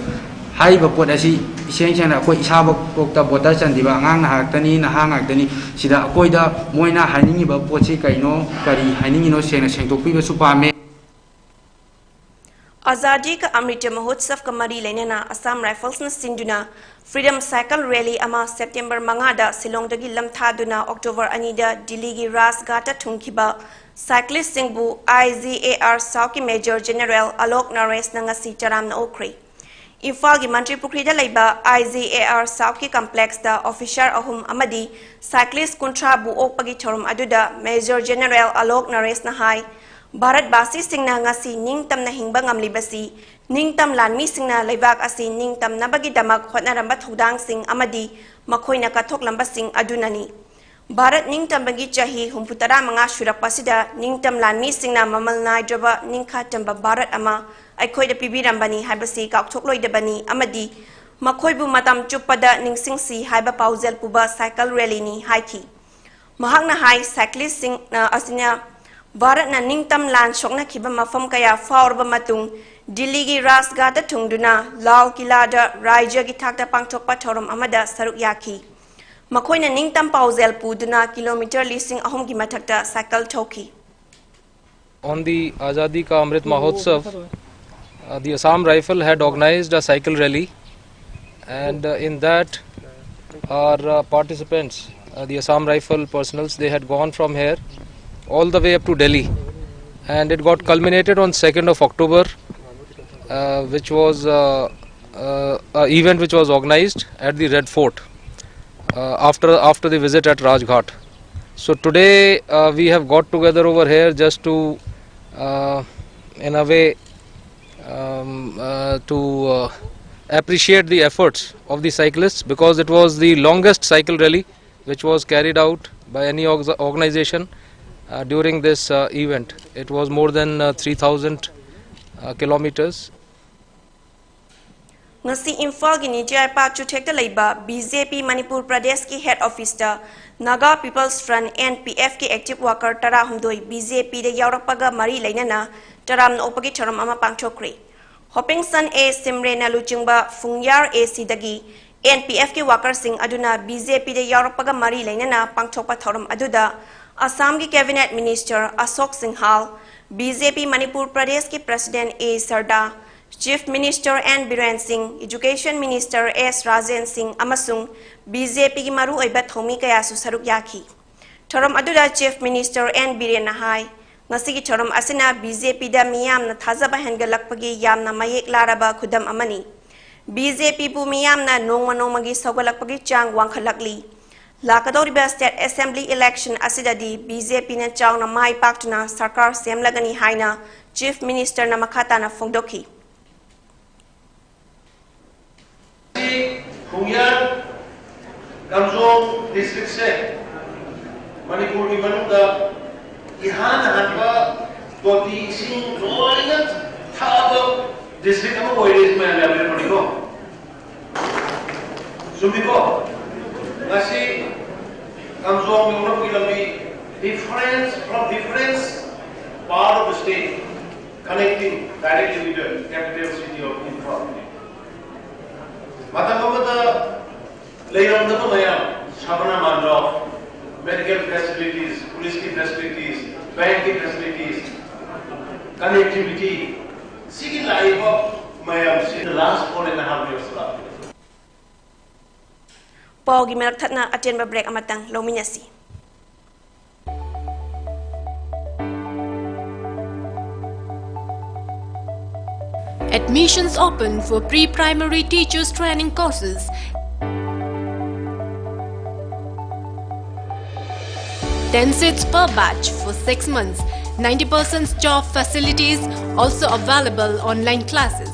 ꯍꯥꯏꯔꯤꯕ ꯄꯣꯠ ꯑꯁꯤ ꯏꯁꯦꯡ ꯁꯦꯡꯅ ꯑꯩꯈꯣꯏ ꯏꯁꯥꯃꯛꯐꯥꯎꯗ ꯚꯣꯇꯔ ꯆꯟꯗ꯭ꯔꯤꯕ ꯑꯉꯥꯡ ꯉꯥꯛꯇꯅꯤ, ꯅꯍꯥ ꯉꯥꯛꯇꯅꯤ꯫ ꯁꯤꯗ ꯑꯩꯈꯣꯏꯗ ꯃꯣꯏꯅ ꯍꯥꯏꯅꯤꯡꯉꯤꯕ ꯄꯣꯠꯁꯤ ꯀꯩꯅꯣ, ꯀꯔꯤ ꯍꯥꯏꯅꯤꯡꯉꯤꯅꯣ ꯁꯦꯡꯅ ꯁꯦꯡꯗꯣꯛꯄꯤꯕꯁꯨ ꯄꯥꯝꯃꯦ꯫ ꯑꯖꯥꯗꯤ ꯀ ꯑꯃ꯭ꯔꯤꯇ ꯃꯍꯣꯠꯁꯕ ꯀ ꯃꯔꯤ ꯂꯩꯅꯅ ꯑꯁꯥꯝ ꯔꯥꯏꯐꯜꯁꯅ ꯁꯤꯟꯗꯨꯅ ꯐ꯭ꯔꯤꯗꯝ ꯁꯥꯏꯀꯜ ꯔꯦꯂꯤ ꯑꯃ ꯁꯦꯞꯇꯦꯝꯕꯔ ꯃꯉꯥꯗ ꯁꯤꯂꯣꯡꯗꯒꯤ ꯂꯝꯊꯥꯗꯨꯅ ꯑꯣꯛꯇꯣꯕꯔ ꯑꯅꯤꯗ ꯗꯤꯜꯂꯤꯒꯤ ꯔꯥꯖꯘꯥꯠꯇ ꯊꯨꯡꯈꯤꯕ ꯁꯥꯏꯀ꯭ꯂꯤꯁꯁꯤꯡꯕꯨ ꯑꯥꯏ ꯖꯤ ꯑꯦ ꯑꯥꯔ ꯁꯥꯎꯠꯀꯤ ꯃꯦꯖꯔ ꯖꯦꯅꯔꯦꯜ ꯑꯂꯣꯛ ꯅꯔꯦꯁꯅ ꯉꯁꯤ ꯇꯔꯥꯝꯅ ꯑꯣꯛꯈ꯭ꯔꯦ꯫ ꯏꯝꯐꯥꯜꯒꯤ ꯃꯟꯇ꯭ꯔꯤ ꯄꯨꯈ꯭ꯔꯤꯗ ꯂꯩꯕ ꯑꯥꯏ ꯖꯤ ꯑꯦ ꯑꯥꯔ ꯁꯥꯎꯠꯀꯤ ꯀꯝꯄ꯭ꯂꯦꯛꯁꯇ ꯑꯣꯐꯤꯁꯥꯔ ꯑꯍꯨꯝ ꯑꯃꯗꯤ ꯁꯥꯏꯀ꯭ꯂꯤꯁ ꯀꯨꯟꯊ꯭ꯔꯥꯕꯨ ꯑꯣꯛꯄꯒꯤ ꯊꯧꯔꯝ ꯑꯗꯨꯗ ꯃꯦꯖꯔ ꯖꯦꯅꯔꯦꯜ ꯑꯂꯣꯛ ꯅꯔꯦꯁꯅ ꯍꯥꯏ, ꯚꯥꯔꯠꯕꯥꯁꯤꯁꯤꯡꯅ ꯉꯁꯤ ꯅꯤꯡꯇꯝꯅ ꯍꯤꯡꯕ ꯉꯝꯂꯤꯕꯁꯤ ꯅꯤꯡꯇꯝ ꯂꯥꯟꯃꯤꯁꯤꯡꯅ ꯂꯩꯕꯥꯛ ꯑꯁꯤ ꯅꯤꯡꯇꯝꯅꯕꯒꯤꯗꯃꯛ ꯍꯣꯠꯅꯔꯝꯕ ꯊꯧꯗꯥꯡꯁꯤꯡ ꯑꯃꯗꯤ ꯃꯈꯣꯏꯅ ꯀꯠꯊꯣꯛꯂꯝꯕꯁꯤꯡ ꯑꯗꯨꯅꯅꯤ꯫ ꯚꯥꯔꯠ ꯅꯤꯡꯇꯝꯕꯒꯤ ꯆꯍꯤ ꯍꯨꯝꯐꯨ ꯇꯔꯥ ꯃꯉꯥ ꯁꯨꯔꯛꯄꯁꯤꯗ ꯅꯤꯡꯇꯝ ꯂꯥꯟꯃꯤꯁꯤꯡꯅ ꯃꯃꯜ ꯅꯥꯏꯗ꯭ꯔꯕ ꯅꯤꯡꯈꯥ ꯇꯝꯕ ꯚꯥꯔꯠ ꯑꯃ ꯑꯩꯈꯣꯏꯗ ꯄꯤꯕꯤꯔꯝꯕꯅꯤ ꯍꯥꯏꯕꯁꯤ ꯀꯥꯎꯊꯣꯛꯂꯣꯏꯗꯕꯅꯤ ꯑꯃꯗꯤ ꯃꯈꯣꯏꯕꯨ ꯃꯇꯝ ꯆꯨꯞꯄꯗ ꯅꯤꯡꯁꯤꯡꯁꯤ ꯍꯥꯏꯕ ꯄꯥꯎꯖꯦꯜ ꯄꯨꯕ ꯁꯥꯏꯀꯜ ꯔꯦꯂꯤꯅꯤ ꯍꯥꯏꯈꯤ꯫ ꯃꯍꯥꯛꯅ ꯍꯥꯏ, ꯁꯥꯏꯀ꯭ꯂꯤꯁꯁꯤꯡ ꯑꯁꯤꯅ ꯚꯥꯔꯠꯅ ꯅꯤꯡꯇꯝ ꯂꯥꯟ ꯁꯣꯛꯅꯈꯤꯕ ꯃꯐꯝ ꯀꯌꯥ ꯐꯥꯎꯔꯕ ꯃꯇꯨꯡ ꯗꯤꯜꯂꯤꯒꯤ ꯔꯥꯖꯘꯥꯠꯇ ꯊꯨꯡꯗꯨꯅ ꯂꯥꯜ ꯀꯤꯂꯥꯗ ꯔꯥꯏꯖ꯭ꯌꯒꯤ ꯊꯥꯛꯇ ꯄꯥꯡꯊꯣꯛꯄ ꯊꯧꯔꯝ ꯑꯃꯗ ꯁꯔꯨꯛ ꯌꯥꯈꯤ꯫ ꯃꯈꯣꯏꯅ ꯅꯤꯡꯇꯝ ꯄꯥꯎꯖꯦꯜ ꯄꯨꯗꯨꯅ ꯀꯤꯂꯣꯃꯤꯇꯔ ꯂꯤꯁꯤꯡ ꯑꯍꯨꯝꯒꯤ ꯃꯊꯛꯇ cycle ꯊꯧꯈꯤ꯫ On the Azadi Ka Amrit Mahotsav, uh, the Assam Rifle had organized a cycle rally, and uh, in that, our uh, participants, uh, the Assam Rifle personnels, they had gone from here all the way up to Delhi, and it got culminated on second of October, uh, which was uh, uh, a event which was organized at the Red Fort uh, after after the visit at Rajghat. So today uh, we have got together over here just to, uh, in a way, um, uh, to uh, appreciate the efforts of the cyclists, because it was the longest cycle rally which was carried out by any org- organization uh, during this uh, event. It was more than uh, three thousand uh, kilometers. ꯉꯁꯤ ꯏꯝꯐꯥꯜꯒꯤ ꯅꯤꯡꯊꯧꯖꯥꯏ ꯄꯥꯠ ꯆꯨꯊꯦꯛꯇ ꯂꯩꯕ B J P Manipur ꯄ꯭ꯔꯗꯦꯁꯀꯤ head ꯑꯣꯐꯤꯁꯇ Naga peoples front, N P ꯑꯦꯐꯀꯤ active worker ꯇꯔꯥꯍꯨꯝꯗꯣꯏ B J ꯄꯤꯗ ꯌꯥꯎꯔꯛꯄꯒ ꯃꯔꯤ ꯂꯩꯅꯅ ꯇꯔꯥꯝꯅ ꯑꯣꯛꯄꯒꯤ ꯊꯧꯔꯝ ꯑꯃ ꯄꯥꯡꯊꯣꯛꯈ꯭ꯔꯦ꯫ ꯍꯣꯄꯤꯡꯁꯟ ꯑꯦ ꯁꯤꯝꯔꯦꯅ ꯂꯨꯆꯤꯡꯕ ꯐꯨꯡꯌꯥꯔ ꯑꯦ ꯁꯤꯗꯒꯤ ꯑꯦꯟ ꯄꯤ ꯑꯦꯐꯀꯤ ꯋꯥꯀꯔꯁꯤꯡ ꯑꯗꯨꯅ ꯕꯤ ꯖꯦ ꯄꯤꯗ ꯌꯥꯎꯔꯛꯄꯒ ꯃꯔꯤ ꯂꯩꯅꯅ ꯄꯥꯡꯊꯣꯛꯄ ꯊꯧꯔꯝ ꯑꯗꯨꯗ ꯑꯁꯥꯝꯒꯤ cabinet minister Ashok Singhal, B J P Manipur ꯄ꯭ꯔꯗꯦꯁꯀꯤ president A Sarda, chief minister N Biren Singh, education minister ꯑꯦꯁ ꯔꯥꯖꯦꯟ ꯁꯤꯡ ꯑꯃꯁꯨꯡ ꯕꯤ ꯖꯦ ꯄꯤꯒꯤ ꯃꯔꯨꯑꯣꯏꯕ ꯊꯧꯃꯤ ꯀꯌꯥꯁꯨ ꯁꯔꯨꯛ ꯌꯥꯈꯤ꯫ ꯊꯧꯔꯝ ꯑꯗꯨꯗ ꯆꯤꯐ ꯃꯤꯅꯤꯁꯇꯔ ꯑꯦꯟ ꯕꯤꯔꯦꯟꯅ ꯍꯥꯏ, ꯉꯁꯤꯒꯤ ꯊꯧꯔꯝ ꯑꯁꯤꯅ ꯕꯤ ꯖꯦ ꯄꯤꯗ ꯃꯤꯌꯥꯝꯅ ꯊꯥꯖꯕ ꯍꯦꯟꯒꯠꯂꯛꯄꯒꯤ ꯌꯥꯝꯅ ꯃꯌꯦꯛ ꯂꯥꯔꯕ ꯈꯨꯗꯝ ꯑꯃꯅꯤ꯫ ꯕꯤ ꯖꯦ ꯄꯤꯕꯨ ꯃꯤꯌꯥꯝꯅ ꯅꯣꯡꯃ ꯅꯣꯡꯃꯒꯤ ꯁꯧꯒꯠꯂꯛꯄꯒꯤ ꯆꯥꯡ ꯋꯥꯡꯈꯠꯂꯛꯂꯤ꯫ ꯂꯥꯛꯀꯗꯧꯔꯤꯕ state assembly election ꯑꯁꯤꯗꯗꯤ BJPꯅ ꯆꯥꯎꯅ ꯃꯥꯏ ꯄꯥꯛꯇꯨꯅ ꯁꯔꯀꯥꯔ ꯁꯦꯝꯂꯒꯅꯤ ꯍꯥꯏꯅ Chief Ministerꯅ ꯃꯈꯥ ꯇꯥꯅ ꯐꯣꯡꯗꯣꯛꯈꯤ꯫ ꯈꯣꯡꯌꯥꯟ ꯀꯥꯝꯖꯣꯡ districtꯁꯦ ꯃꯅꯤꯄꯨꯔꯒꯤ ꯃꯅꯨꯡꯗ ꯏꯍꯥꯟ ꯍꯥꯟꯕ ꯇꯣꯇꯤ ꯏꯁꯤꯡ ꯂꯣꯏꯅ ꯊꯛꯑꯕ district ꯑꯃ ꯑꯣꯏꯔꯦ, ꯃꯌꯥꯝ ꯌꯥꯕꯤꯔꯛꯄꯅꯤꯀꯣ꯫ ꯆꯨꯝꯃꯤꯀꯣ? ꯉꯁꯤ ꯀꯥꯝꯖꯣꯡ ꯌꯧꯅꯕꯒꯤ ꯂꯝꯕꯤ difference from difference part of the state connecting directly with the capital city of Imphal. ꯃꯇꯝ ꯑꯃꯗ ꯂꯩꯔꯝꯗꯕ ꯃꯌꯥꯝ, ꯁꯕꯅ ꯃꯥꯟꯗꯣ, medical facilities, policeꯀꯤ facilities, bankꯀꯤ facilities, connectivity, ꯁꯤꯒꯤ ꯂꯥꯛꯏꯕ ꯃꯌꯥꯝꯁꯤ the last four and a half years ꯂꯥꯛꯄ꯫ ꯄꯥꯎꯒꯤ ꯃꯔꯛ ꯊꯠꯅ ꯑꯇꯦꯟꯕ break ꯑꯃꯇꯪ ꯂꯧꯃꯤꯟꯅꯁꯤ꯫ Admissions open for pre-primary teachers training courses. Ten seats per batch for six months. Ninety percent job facilities, also available online classes.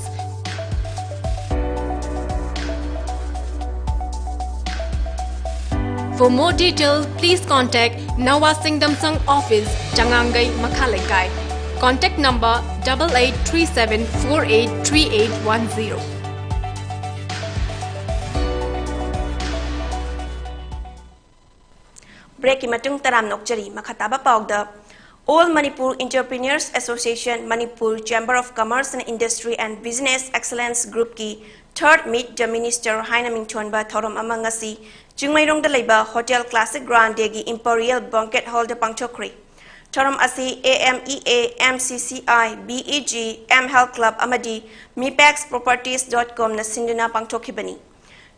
For more detail, please contact Nawa Singdamsang office, Changangai, Makhaleikai. Contact number double eight three seven four eight three eight one zero. Breakꯀꯤ ꯃꯇꯨꯡ ꯇꯔꯥꯝꯅ ꯑꯣꯛꯆꯔꯤ꯫ ꯃꯈꯥ ꯇꯥꯕ ꯄꯥꯎꯗ, All Manipur Entrepreneurs Association, Manipur Chamber of Commerce and Industry and Business Excellence Groupꯀꯤ Third Meet the Minister ꯍꯥꯏꯅ ꯃꯤꯡꯊꯣꯟꯕ ꯊꯧꯔꯝ ꯑꯃ ꯉꯁꯤ ꯆꯤꯡꯃꯩꯔꯣꯡꯗ ꯂꯩꯕ Hotel Classic Grandeꯒꯤ Imperial Banquet Hallꯗ ꯄꯥꯡꯊꯣꯛꯈ꯭ꯔꯦ꯫ ꯊꯧꯔꯝ ꯑꯁꯤ AMEA, MCCI, BEG, M Health Club ꯑꯃꯗꯤ Mipax Properties dot comꯅ ꯁꯤꯟꯗꯨꯅ ꯄꯥꯡꯊꯣꯛꯈꯤꯕꯅꯤ꯫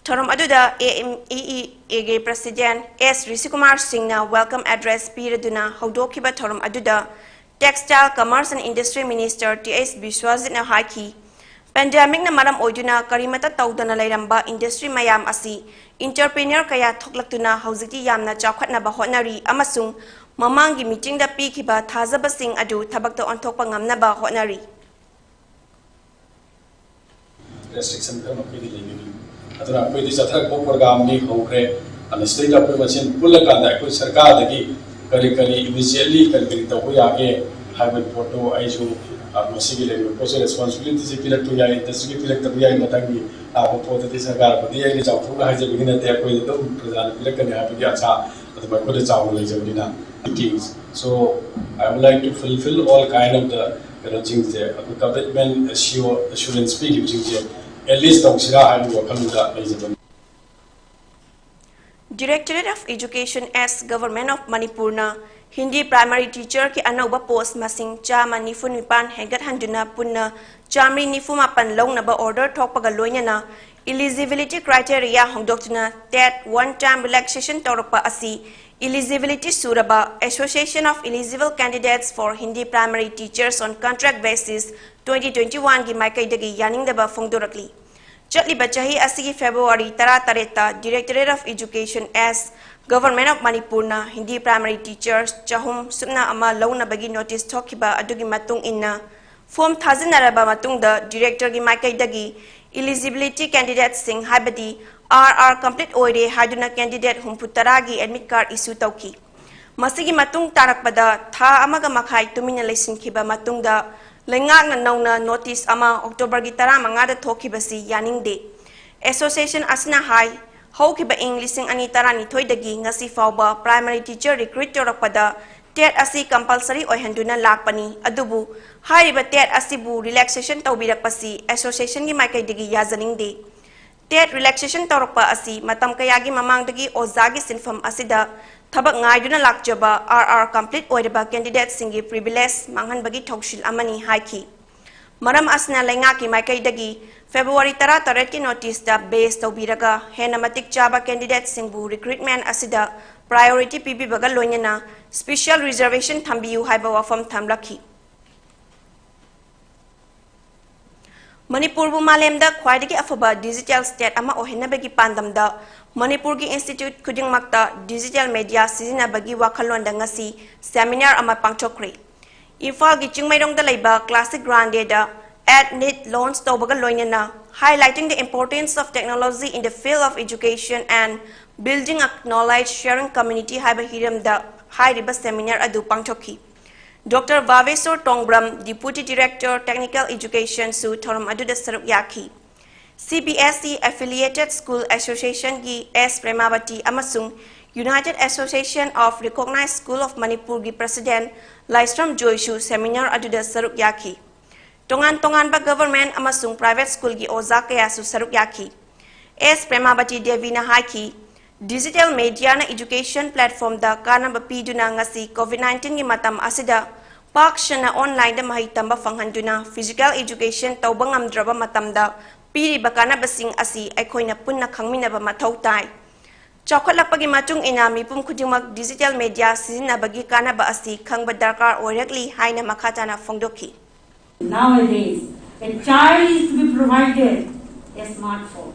ꯊꯧꯔꯝ ꯑꯗꯨꯗ AMEAꯒꯤ President S ꯔꯤꯁꯤꯀꯨꯃꯥꯔ ꯁꯤꯡꯅ welcome address ꯄꯤꯔꯗꯨꯅ ꯍꯧꯗꯣꯛꯈꯤꯕ ꯊꯧꯔꯝ ꯑꯗꯨꯗ Textile, Commerce and Industry Minister Th ꯕꯤꯁ꯭ꯋꯖꯤꯠꯅ ꯍꯥꯏꯈꯤ, Pandemicꯅ ꯃꯔꯝ ꯑꯣꯏꯗꯨꯅ ꯀꯔꯤꯃꯠꯇ ꯇꯧꯗꯅ ꯂꯩꯔꯝꯕ industry ꯃꯌꯥꯝ ꯑꯁꯤ entrepreneur ꯀꯌꯥ ꯊꯣꯛꯂꯛꯇꯨꯅ ꯍꯧꯖꯤꯛꯇꯤ ꯌꯥꯝꯅ ꯆꯥꯎꯈꯠꯅꯕ ꯍꯣꯠꯅꯔꯤ ꯑꯃꯁꯨꯡ ꯃꯃꯥꯡꯒꯤ meetingꯗ ꯄꯤꯈꯤꯕ ꯊꯥꯖꯕꯁꯤꯡ ꯑꯗꯨ ꯊꯕꯛꯇ ꯑꯣꯟꯊꯣꯛꯄ ꯉꯝꯅꯕ ꯍꯣꯠꯅꯔꯤ꯫ Restriction ꯈꯔ ꯃꯈꯣꯏꯗꯤ ꯂꯩꯒꯅꯤ꯫ ꯑꯗꯨꯅ ꯑꯩꯈꯣꯏꯗꯤ ꯆꯠꯊꯔꯛꯄ programꯗꯤ ꯍꯧꯈ꯭ꯔꯦ꯫ ꯑꯗꯨꯅ ꯁꯤꯗꯩꯗ ꯑꯩꯈꯣꯏ ꯃꯁꯦꯟ ꯄꯨꯜꯂꯀꯥꯟꯗ ꯑꯩꯈꯣꯏ ꯁꯔꯀꯥꯔꯗꯒꯤ ꯀꯔꯤ ꯀꯔꯤ immediately ꯀꯔꯤ ꯀꯔꯤ ꯇꯧꯕ ꯌꯥꯒꯦ ꯍꯥꯏꯕꯒꯤ ꯄꯣꯠꯇꯣ ꯑꯩꯁꯨ, ꯑ, ꯃꯁꯤꯒꯤ ꯂꯩꯔꯤꯕ ꯄꯣꯠꯁꯦ responsibilityꯁꯦ ꯄꯤꯔꯛꯄ ꯌꯥꯏ, industryꯒꯤ ꯄꯤꯔꯛꯇꯕ ꯌꯥꯏ, ꯃꯊꯪꯒꯤ ꯂꯥꯛꯄ ꯄꯣꯠꯇꯗꯤ ꯁꯔꯀꯥꯔꯕꯨꯗꯤ ꯑꯩꯅ ꯆꯥꯎꯊꯣꯛꯅ ꯍꯥꯏꯖꯕꯒꯤ ꯅꯠꯇꯦ, ꯑꯩꯈꯣꯏꯗ ꯑꯗꯨꯝ ꯄ꯭ꯔꯖꯥꯅ ꯄꯤꯔꯛꯀꯅꯤ ꯍꯥꯏꯕꯒꯤ ꯑꯁꯥ ꯑꯗꯨꯝ ꯑꯩꯈꯣꯏꯗ ꯆꯥꯎꯅ ꯂꯩꯖꯕꯅꯤꯅ꯫ So I would like to fulfill all kind of the ꯀꯩꯅꯣꯁꯤꯡꯁꯦ, ꯑꯩꯈꯣꯏ commitment assure- assurance ꯄꯤꯈꯤꯕꯁꯤꯡꯁꯦ at least ꯇꯧꯁꯤꯔꯥ ꯍꯥꯏꯕꯒꯤ ꯋꯥꯈꯜꯗꯨꯗ ꯂꯩꯖꯕꯅꯤ꯫ Directorate of Education as Government of Manipurꯅ Hindi primary teacherꯒꯤ ꯑꯅꯧꯕ post ꯃꯁꯤꯡ ꯆꯥꯝꯃ ꯅꯤꯐꯨ ꯅꯤꯄꯥꯟ ꯍꯦꯟꯒꯠꯍꯟꯗꯨꯅ ꯄꯨꯟꯅ ꯆꯥꯃꯔꯤ ꯅꯤꯐꯨ ꯃꯥꯄꯟ ꯂꯧꯅꯕ order ꯊꯣꯛꯄꯒ ꯂꯣꯏꯅꯅ eligibility criteria ꯍꯣꯡꯗꯣꯛꯇꯨꯅ TET one time relaxation ꯇꯧꯔꯛꯄ ꯑꯁꯤ eligibility ꯁꯨꯔꯕ Association of Eligible Candidates for Hindi Primary Teachers on Contract Basis twenty twenty-oneꯒꯤ ꯃꯥꯏꯀꯩꯗꯒꯤ ꯌꯥꯅꯤꯡꯗꯕ ꯐꯣꯡꯗꯣꯔꯛꯂꯤ꯫ ꯆꯠꯂꯤꯕ ꯆꯍꯤ ꯑꯁꯤꯒꯤ February ꯇꯔꯥꯇꯔꯦꯠꯇ Directorate of Education as Government of Manipurꯅ Hindi primary teachers ꯆꯍꯨꯝ ꯁꯨꯞꯅ ꯑꯃ ꯂꯧꯅꯕꯒꯤ notice ꯊꯣꯛꯈꯤꯕ ꯑꯗꯨꯒꯤ ꯃꯇꯨꯡ ꯏꯟꯅ form ꯊꯥꯖꯤꯟꯅꯔꯕ ꯃꯇꯨꯡꯗ directorꯒꯤ ꯃꯥꯏꯀꯩꯗꯒꯤ eligibility candidateꯁꯤꯡ ꯍꯥꯏꯕꯗꯤ RR complete ꯑꯣꯏꯔꯦ ꯍꯥꯏꯗꯨꯅ candidate ꯍꯨꯝꯐꯨ ꯇꯔꯥꯒꯤ admit card issue ꯇꯧꯈꯤ꯫ ꯃꯁꯤꯒꯤ ꯃꯇꯨꯡ ꯇꯥꯔꯛꯄꯗ ꯊꯥ ꯑꯃꯒ ꯃꯈꯥꯏ ꯇꯨꯃꯤꯟꯅ ꯂꯩꯁꯤꯟꯈꯤꯕ ꯃꯇꯨꯡꯗ ꯂꯩꯉꯥꯛꯅ ꯅꯧꯅ notice ꯑꯃ Octoberꯒꯤ ꯇꯔꯥꯃꯉꯥꯗ ꯊꯣꯛꯈꯤꯕꯁꯤ ꯌꯥꯅꯤꯡꯗꯦ꯫ Association ꯑꯁꯤꯅ ꯍꯥꯏ, ꯍꯧꯈꯤꯕ ꯏꯪ ꯂꯤꯁꯤꯡ ꯑꯅꯤ ꯇꯔꯥꯅꯤꯊꯣꯏꯗꯒꯤ ꯉꯁꯤ ꯐꯥꯎꯕ primary teacher recruit ꯇꯧꯔꯛꯄꯗ TET ꯑꯁꯤ compulsory ꯑꯣꯏꯍꯟꯗꯨꯅ ꯂꯥꯛꯄꯅꯤ, ꯑꯗꯨꯕꯨ ꯍꯥꯏꯔꯤꯕ TET ꯑꯁꯤꯕꯨ relaxation ꯇꯧꯕꯤꯔꯛꯄꯁꯤ associationꯒꯤ ꯃꯥꯏꯀꯩꯗꯒꯤ ꯌꯥꯖꯅꯤꯡꯗꯦ꯫ TET relaxation ꯇꯧꯔꯛꯄ ꯑꯁꯤ ꯃꯇꯝ ꯀꯌꯥꯒꯤ ꯃꯃꯥꯡꯗꯒꯤ ꯑꯣꯖꯥꯒꯤ ꯁꯤꯟꯐꯝ ꯑꯁꯤꯗ ꯊꯕꯛ ꯉꯥꯏꯗꯨꯅ ꯂꯥꯛꯆꯕ RR complete ꯑꯣꯏꯔꯕ candidateꯁꯤꯡꯒꯤ privilege ꯃꯥꯡꯍꯟꯕꯒꯤ ꯊꯧꯁꯤꯜ ꯑꯃꯅꯤ ꯍꯥꯏꯈꯤ꯫ ꯃꯔꯝ ꯑꯁꯤꯅ ꯂꯩꯉꯥꯛꯀꯤ ꯃꯥꯏꯀꯩꯗꯒꯤ February ꯇꯔꯥꯇꯔꯦꯠꯀꯤ noticeꯇ base ꯇꯧꯕꯤꯔꯒ ꯍꯦꯟꯅ ꯃꯇꯤꯛ ꯆꯥꯕ candidateꯁꯤꯡꯕꯨ recruitment ꯑꯁꯤꯗ priority ꯄꯤꯕꯤꯕꯒ ꯂꯣꯏꯅꯅ special reservation ꯊꯝꯕꯤꯌꯨ ꯍꯥꯏꯕ ꯋꯥꯐꯝ ꯊꯝꯂꯛꯈꯤ꯫ ꯃꯅꯤꯄꯨꯔꯕꯨ ꯃꯥꯂꯦꯝꯗ ꯈ꯭ꯋꯥꯏꯗꯒꯤ ꯑꯐꯕ digital state ꯑꯃ ꯑꯣꯏꯍꯟꯅꯕꯒꯤ ꯄꯥꯟꯗꯝꯗ ꯃꯅꯤꯄꯨꯔꯒꯤ institute ꯈꯨꯗꯤꯡꯃꯛꯇ digital media ꯁꯤꯖꯤꯟꯅꯕꯒꯤ ꯋꯥꯈꯜꯂꯣꯟꯗ ꯉꯁꯤ seminar ꯑꯃ ꯄꯥꯡꯊꯣꯛꯈ꯭ꯔꯦ꯫ ꯏꯝꯐꯥꯜꯒꯤ ꯆꯤꯡꯃꯩꯔꯣꯡꯗ ꯂꯩꯕ Classic Grandeꯗ app NEET launch ꯇꯧꯕꯒ ꯂꯣꯏꯅꯅ highlighting the importance of technology in the field of education and building a knowledge sharing community ꯍꯥꯏꯕ ꯍꯤꯔꯝꯗ ꯍꯥꯏꯔꯤꯕ seminar ꯑꯗꯨ ꯄꯥꯡꯊꯣꯛꯈꯤ꯫ Doctor ꯚꯥꯕꯦꯁꯣꯔ ꯇꯣꯡꯕ꯭ꯔꯝ, Deputy Director Technical Education ꯁꯨ ꯊꯧꯔꯝ ꯑꯗꯨꯗ ꯁꯔꯨꯛ ꯌꯥꯈꯤ꯫ CBSE Affiliated School Associationꯒꯤ S ꯄ꯭ꯔꯦꯃꯥꯕꯇꯤ ꯑꯃꯁꯨꯡ United Association of Recognized School of Manipurꯒꯤ President Laishram ꯖꯣꯏꯁꯨ seminar ꯑꯗꯨꯗ ꯁꯔꯨꯛ ꯌꯥꯈꯤ꯫ ꯇꯣꯉꯥꯟ ꯇꯣꯉꯥꯟꯕ government ꯑꯃꯁꯨꯡ private schoolꯒꯤ ꯑꯣꯖꯥ ꯀꯌꯥꯁꯨ ꯁꯔꯨꯛ ꯌꯥꯈꯤ꯫ S ꯄ꯭ꯔꯦꯃꯥꯕꯇꯤ ꯗꯦꯕꯤꯅ ꯍꯥꯏꯈꯤ, digital mediaꯅ education platformꯗ ꯀꯥꯟꯅꯕ ꯄꯤꯗꯨꯅ ꯉꯁꯤ COVID nineteenꯒꯤ ꯃꯇꯝ ꯑꯁꯤꯗ ꯄꯥꯛ ꯁꯟꯅ onlineꯗ ꯃꯍꯩ ꯇꯝꯕ ꯐꯪꯍꯟꯗꯨꯅ physical education ꯇꯧꯕ ꯉꯝꯗ꯭ꯔꯕ ꯃꯇꯝꯗ ꯄꯤꯔꯤꯕ ꯀꯥꯟꯅꯕꯁꯤꯡ ꯑꯁꯤ ꯑꯩꯈꯣꯏꯅ ꯄꯨꯟꯅ ꯈꯪꯃꯤꯟꯅꯕ ꯃꯊꯧ ꯇꯥꯏ꯫ ꯆꯥꯎꯈꯠꯂꯛꯄꯒꯤ ꯃꯇꯨꯡ ꯏꯟꯅ ꯃꯤꯄꯨꯝ ꯈꯨꯗꯤꯡꯃꯛ digital media ꯁꯤꯖꯤꯟꯅꯕꯒꯤ ꯀꯥꯟꯅꯕ ꯑꯁꯤ ꯈꯪꯕ ꯗꯔꯀꯥꯔ ꯑꯣꯏꯔꯛꯂꯤ ꯍꯥꯏꯅ ꯃꯈꯥ ꯇꯥꯅ ꯐꯣꯡꯗꯣꯛꯈꯤ꯫ Nowadays, a child is to be provided a smartphone.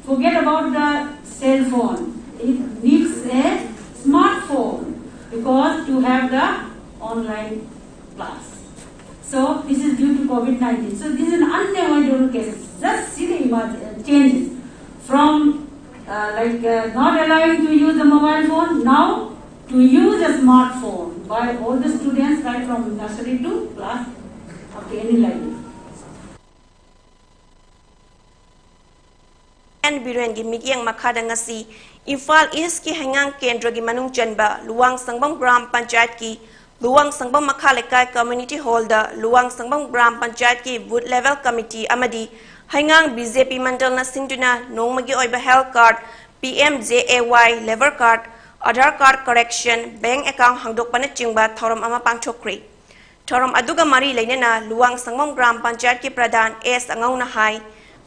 Forget about the cell phone. It needs a smartphone because to have the online class. So this is due to COVID nineteen. So this is an unavoidable case. Just see the emerg- uh, changes from uh, like uh, not allowing to use the mobile phone, now to use a smartphone by all the students right from nursery to class up to any level. N ꯕꯤꯔꯦꯟꯒꯤ ꯃꯤꯠꯌꯦꯡ ꯃꯈꯥꯗ ꯉꯁꯤ ꯏꯝꯐꯥꯜ ꯏꯁꯀꯤ ꯍꯩꯉꯥꯡ ꯀꯦꯟꯗ꯭ꯔꯒꯤ ꯃꯅꯨꯡ ꯆꯟꯕ Luwang ꯁꯪꯕꯝ gram ꯄꯟꯆꯥꯌꯠꯀꯤ ꯂꯨꯋꯥꯡ ꯁꯪꯕꯝ ꯃꯈꯥ ꯂꯩꯀꯥꯏ community hallꯗ ꯂꯨꯋꯥꯡ ꯁꯪꯕꯝ ꯒ꯭ꯔꯥꯝ ꯄꯟꯆꯥꯌꯠꯀꯤ booth level committee ꯑꯃꯗꯤ ꯍꯩꯉꯥꯡ BJP ꯃꯟꯗꯜꯅ ꯁꯤꯟꯗꯨꯅ ꯅꯣꯡꯃꯒꯤ ꯑꯣꯏꯕ health card, PMJAY, labour card, Aadhaar card correction, bank account ꯍꯥꯡꯗꯣꯛꯄꯅꯆꯤꯡꯕ ꯊꯧꯔꯝ ꯑꯃ ꯄꯥꯡꯊꯣꯛꯈ꯭ꯔꯦ꯫ ꯊꯧꯔꯝ ꯑꯗꯨꯒ ꯃꯔꯤ ꯂꯩꯅꯅ ꯂꯨꯋꯥꯡ ꯁꯪꯕꯝ ꯒ꯭ꯔꯥꯝ ꯄꯟꯆꯥꯌꯠꯀꯤ ꯄ꯭ꯔꯙꯥꯟ ꯑꯦꯁ ꯑꯉꯧꯅ ꯍꯥꯏ,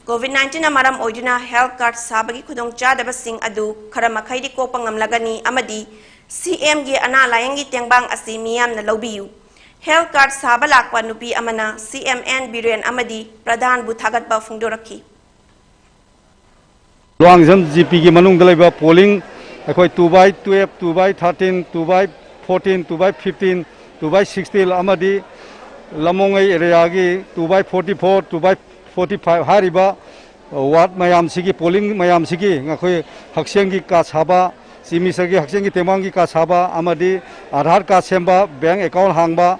COVID nineteenꯅ ꯃꯔꯝ ꯑꯣꯏꯗꯨꯅ health card ꯁꯥꯕꯒꯤ ꯈꯨꯗꯣꯡꯆꯥꯗꯕꯁꯤꯡ ꯑꯗꯨ ꯈꯔ ꯃꯈꯩꯗꯤ ꯀꯣꯛꯄ ꯉꯝꯂꯒꯅꯤ ꯑꯃꯗꯤ CMꯒꯤ ꯑꯅꯥ ꯂꯥꯌꯦꯡꯒꯤ ꯇꯦꯡꯕꯥꯡ ꯑꯁꯤ ꯃꯤꯌꯥꯝꯅ ꯂꯧꯕꯤꯌꯨ꯫ ꯍꯦꯜꯊ ꯀꯥꯔꯗ ꯁꯥꯕ ꯂꯥꯛꯄ ꯅꯨꯄꯤ ꯑꯃꯅ ꯁꯤ ꯑꯦꯝ ꯑꯦꯟ ꯕꯤꯔꯦꯟ ꯑꯃꯗꯤ ꯄ꯭ꯔꯙꯥꯟꯕꯨ ꯊꯥꯒꯠꯄ ꯐꯣꯡꯗꯣꯔꯛꯈꯤ꯫ ꯂꯨꯋꯥꯡꯖꯝ ꯖꯤ ꯄꯤꯒꯤ ꯃꯅꯨꯡꯗ ꯂꯩꯕ ꯄꯣꯂꯤꯡ ꯑꯩꯈꯣꯏ two by twelve, two by thirteen, two by fourteen, two by fifteen, two by sixteen ꯑꯃꯗꯤ ꯂꯝꯃꯣꯡꯉꯩ ꯑꯦꯔꯤꯌꯥꯒꯤ two by forty four, two by forty five ꯍꯥꯏꯔꯤꯕ ꯋꯥꯔꯗ ꯃꯌꯥꯝꯁꯤꯒꯤ, ꯄꯣꯂꯤꯡ ꯃꯌꯥꯝꯁꯤꯒꯤ ꯑꯩꯈꯣꯏ ꯍꯛꯁꯦꯜꯒꯤ ꯀꯥꯔꯗ ꯁꯥꯕ, ꯆꯤꯞ ꯃꯤꯅꯤꯁꯇꯔꯒꯤ ꯍꯛꯁꯦꯜꯒꯤ ꯇꯦꯡꯕꯥꯡꯒꯤ ꯀꯥꯔꯗ ꯁꯥꯕ ꯑꯃꯗꯤ ꯑꯥꯙꯥꯔ ꯀꯥꯔꯗ ꯁꯦꯝꯕ, ꯕꯦꯡ ꯑꯦꯀꯥꯎꯟ ꯍꯥꯡꯕ,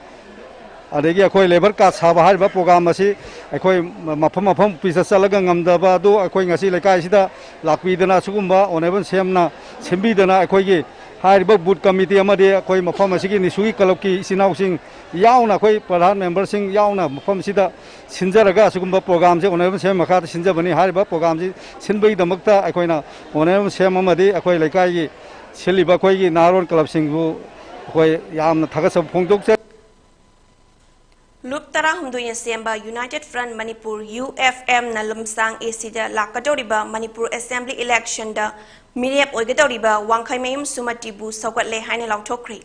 ꯑꯗꯒꯤ ꯑꯩꯈꯣꯏ ꯂꯦꯕꯔ ꯀꯥꯔꯗ ꯁꯥꯕ ꯍꯥꯏꯔꯤꯕ ꯄ꯭ꯔꯣꯒ꯭ꯔꯥꯝ ꯑꯁꯤ ꯑꯩꯈꯣꯏ ꯃꯐꯝ ꯃꯐꯝ ꯑꯣꯐꯤꯁꯇ ꯆꯠꯂꯒ ꯉꯝꯗꯕ ꯑꯗꯨ ꯑꯩꯈꯣꯏ ꯉꯁꯤ ꯂꯩꯀꯥꯏꯁꯤꯗ ꯂꯥꯛꯄꯤꯗꯅ, ꯑꯁꯤꯒꯨꯝꯕ ꯑꯣꯅꯔꯦꯕꯜ ꯁꯤ ꯑꯦꯝꯅ ꯁꯤꯟꯕꯤꯗꯅ, ꯑꯩꯈꯣꯏꯒꯤ ꯍꯥꯏꯔꯤꯕ ꯕꯨꯠ ꯀꯃꯤꯇꯤ ꯑꯃꯗꯤ ꯑꯩꯈꯣꯏ ꯃꯐꯝ ꯑꯁꯤꯒꯤ ꯅꯤꯁꯨꯒꯤ ꯀꯂꯕꯀꯤ ꯏꯆꯤꯟ ꯏꯅꯥꯎꯁꯤꯡ ꯌꯥꯎꯅ, ꯑꯩꯈꯣꯏ ꯄ꯭ꯔꯙꯥꯟ ꯃꯦꯝꯕꯔꯁꯤꯡ ꯌꯥꯎꯅ ꯃꯐꯝ ꯑꯁꯤꯗ ꯁꯤꯟꯖꯔꯒ ꯑꯁꯤꯒꯨꯝꯕ ꯄ꯭ꯔꯣꯒ꯭ꯔꯥꯝꯁꯦ ꯑꯣꯅꯔꯦꯕꯜ ꯁꯤ ꯑꯦꯝ ꯃꯈꯥꯗ ꯁꯤꯟꯖꯕꯅꯤ꯫ ꯍꯥꯏꯔꯤꯕ ꯄ꯭ꯔꯣꯒ꯭ꯔꯥꯝꯁꯤ ꯁꯤꯟꯕꯒꯤꯗꯃꯛꯇ ꯑꯩꯈꯣꯏꯅ ꯑꯣꯅꯔꯦꯕꯜ ꯁꯤ ꯑꯦꯝ ꯑꯃꯗꯤ ꯑꯩꯈꯣꯏ ꯂꯩꯀꯥꯏꯒꯤ ꯁꯤꯜꯂꯤꯕ ꯑꯩꯈꯣꯏꯒꯤ ꯅꯍꯥꯔꯣꯜ ꯀꯂꯕꯁꯤꯡꯕꯨ ꯑꯩꯈꯣꯏ ꯌꯥꯝꯅ ꯊꯥꯒꯠꯆꯕ ꯐꯣꯡꯗꯣꯛꯆꯔꯤ꯫ ꯂꯨꯞ ꯇꯔꯥꯍꯨꯝꯗꯣꯏꯅ ꯁꯦꯝꯕ United Front Manipur, U F M ꯅ ꯂꯝꯁꯥꯡ A Cꯗ ꯂꯥꯛꯀꯗꯧꯔꯤꯕ ꯃꯅꯤꯄꯨꯔ ꯑꯦꯁꯦꯝꯕ꯭ꯂꯤ ꯏꯂꯦꯛꯁꯟꯗ ꯃꯤꯔꯦꯞ ꯑꯣꯏꯒꯗꯧꯔꯤꯕ ꯋꯥꯡꯈꯩꯃꯌꯨꯝ ꯁꯨꯃꯇꯤꯕꯨ ꯁꯧꯒꯠꯂꯦ ꯍꯥꯏꯅ ꯂꯥꯎꯊꯣꯛꯈ꯭ꯔꯤ꯫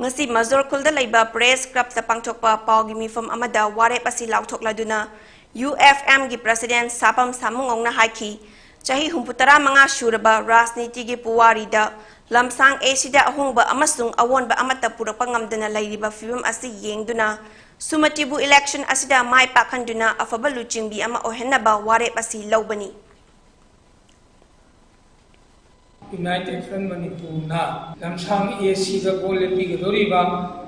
ꯉꯁꯤ ꯃꯖꯣꯔ ꯈꯨꯜꯗ ꯂꯩꯕ ꯄ꯭ꯔꯦꯁ ꯀ꯭ꯂꯕꯇ ꯄꯥꯡꯊꯣꯛꯄ ꯄꯥꯎꯒꯤ ꯃꯤꯐꯝ ꯑꯃꯗ ꯋꯥꯔꯦꯞ ꯑꯁꯤ ꯂꯥꯎꯊꯣꯛꯂꯗꯨꯅ, U F M ꯒꯤ ꯄ꯭ꯔꯁꯤꯗꯦꯟ ꯁꯥꯄꯝ ꯁꯥꯃꯨꯉꯧꯅ ꯍꯥꯏꯈꯤ, ꯆꯍꯤ ꯍꯨꯝꯐꯨꯇꯔꯥ ꯃꯉꯥ ꯁꯨꯔꯕ ꯔꯥꯖꯅꯤꯇꯤꯒꯤ ꯄꯨꯋꯥꯔꯤꯗ ꯂꯝꯁꯥꯡ A Cꯗ ꯑꯍꯣꯡꯕ ꯑꯃꯁꯨꯡ ꯑꯑꯣꯟꯕ ꯑꯃꯠꯇ ꯄꯨꯔꯛꯄ ꯉꯝꯗꯅ ꯂꯩꯔꯤꯕ ꯐꯤꯚꯝ ꯑꯁꯤ ꯌꯦꯡꯗꯨꯅ, ꯁꯨꯃꯇꯤꯕꯨ ꯏꯂꯦꯛꯁꯟ ꯑꯁꯤꯗ ꯃꯥꯏ ꯄꯥꯛꯍꯟꯗꯨꯅ ꯑꯐꯕ ꯂꯨꯆꯤꯡꯕꯤ ꯑꯃ ꯑꯣꯏꯍꯟꯅꯕ ꯋꯥꯔꯦꯞ ꯑꯁꯤ ꯂꯧꯕꯅꯤ꯫ United Front ꯃꯅꯤꯄꯨꯔꯅ ꯂꯝꯁꯥꯡ A Cꯗ ꯚꯣꯠ ꯂꯦꯞꯄꯤꯒꯗꯧꯔꯤꯕ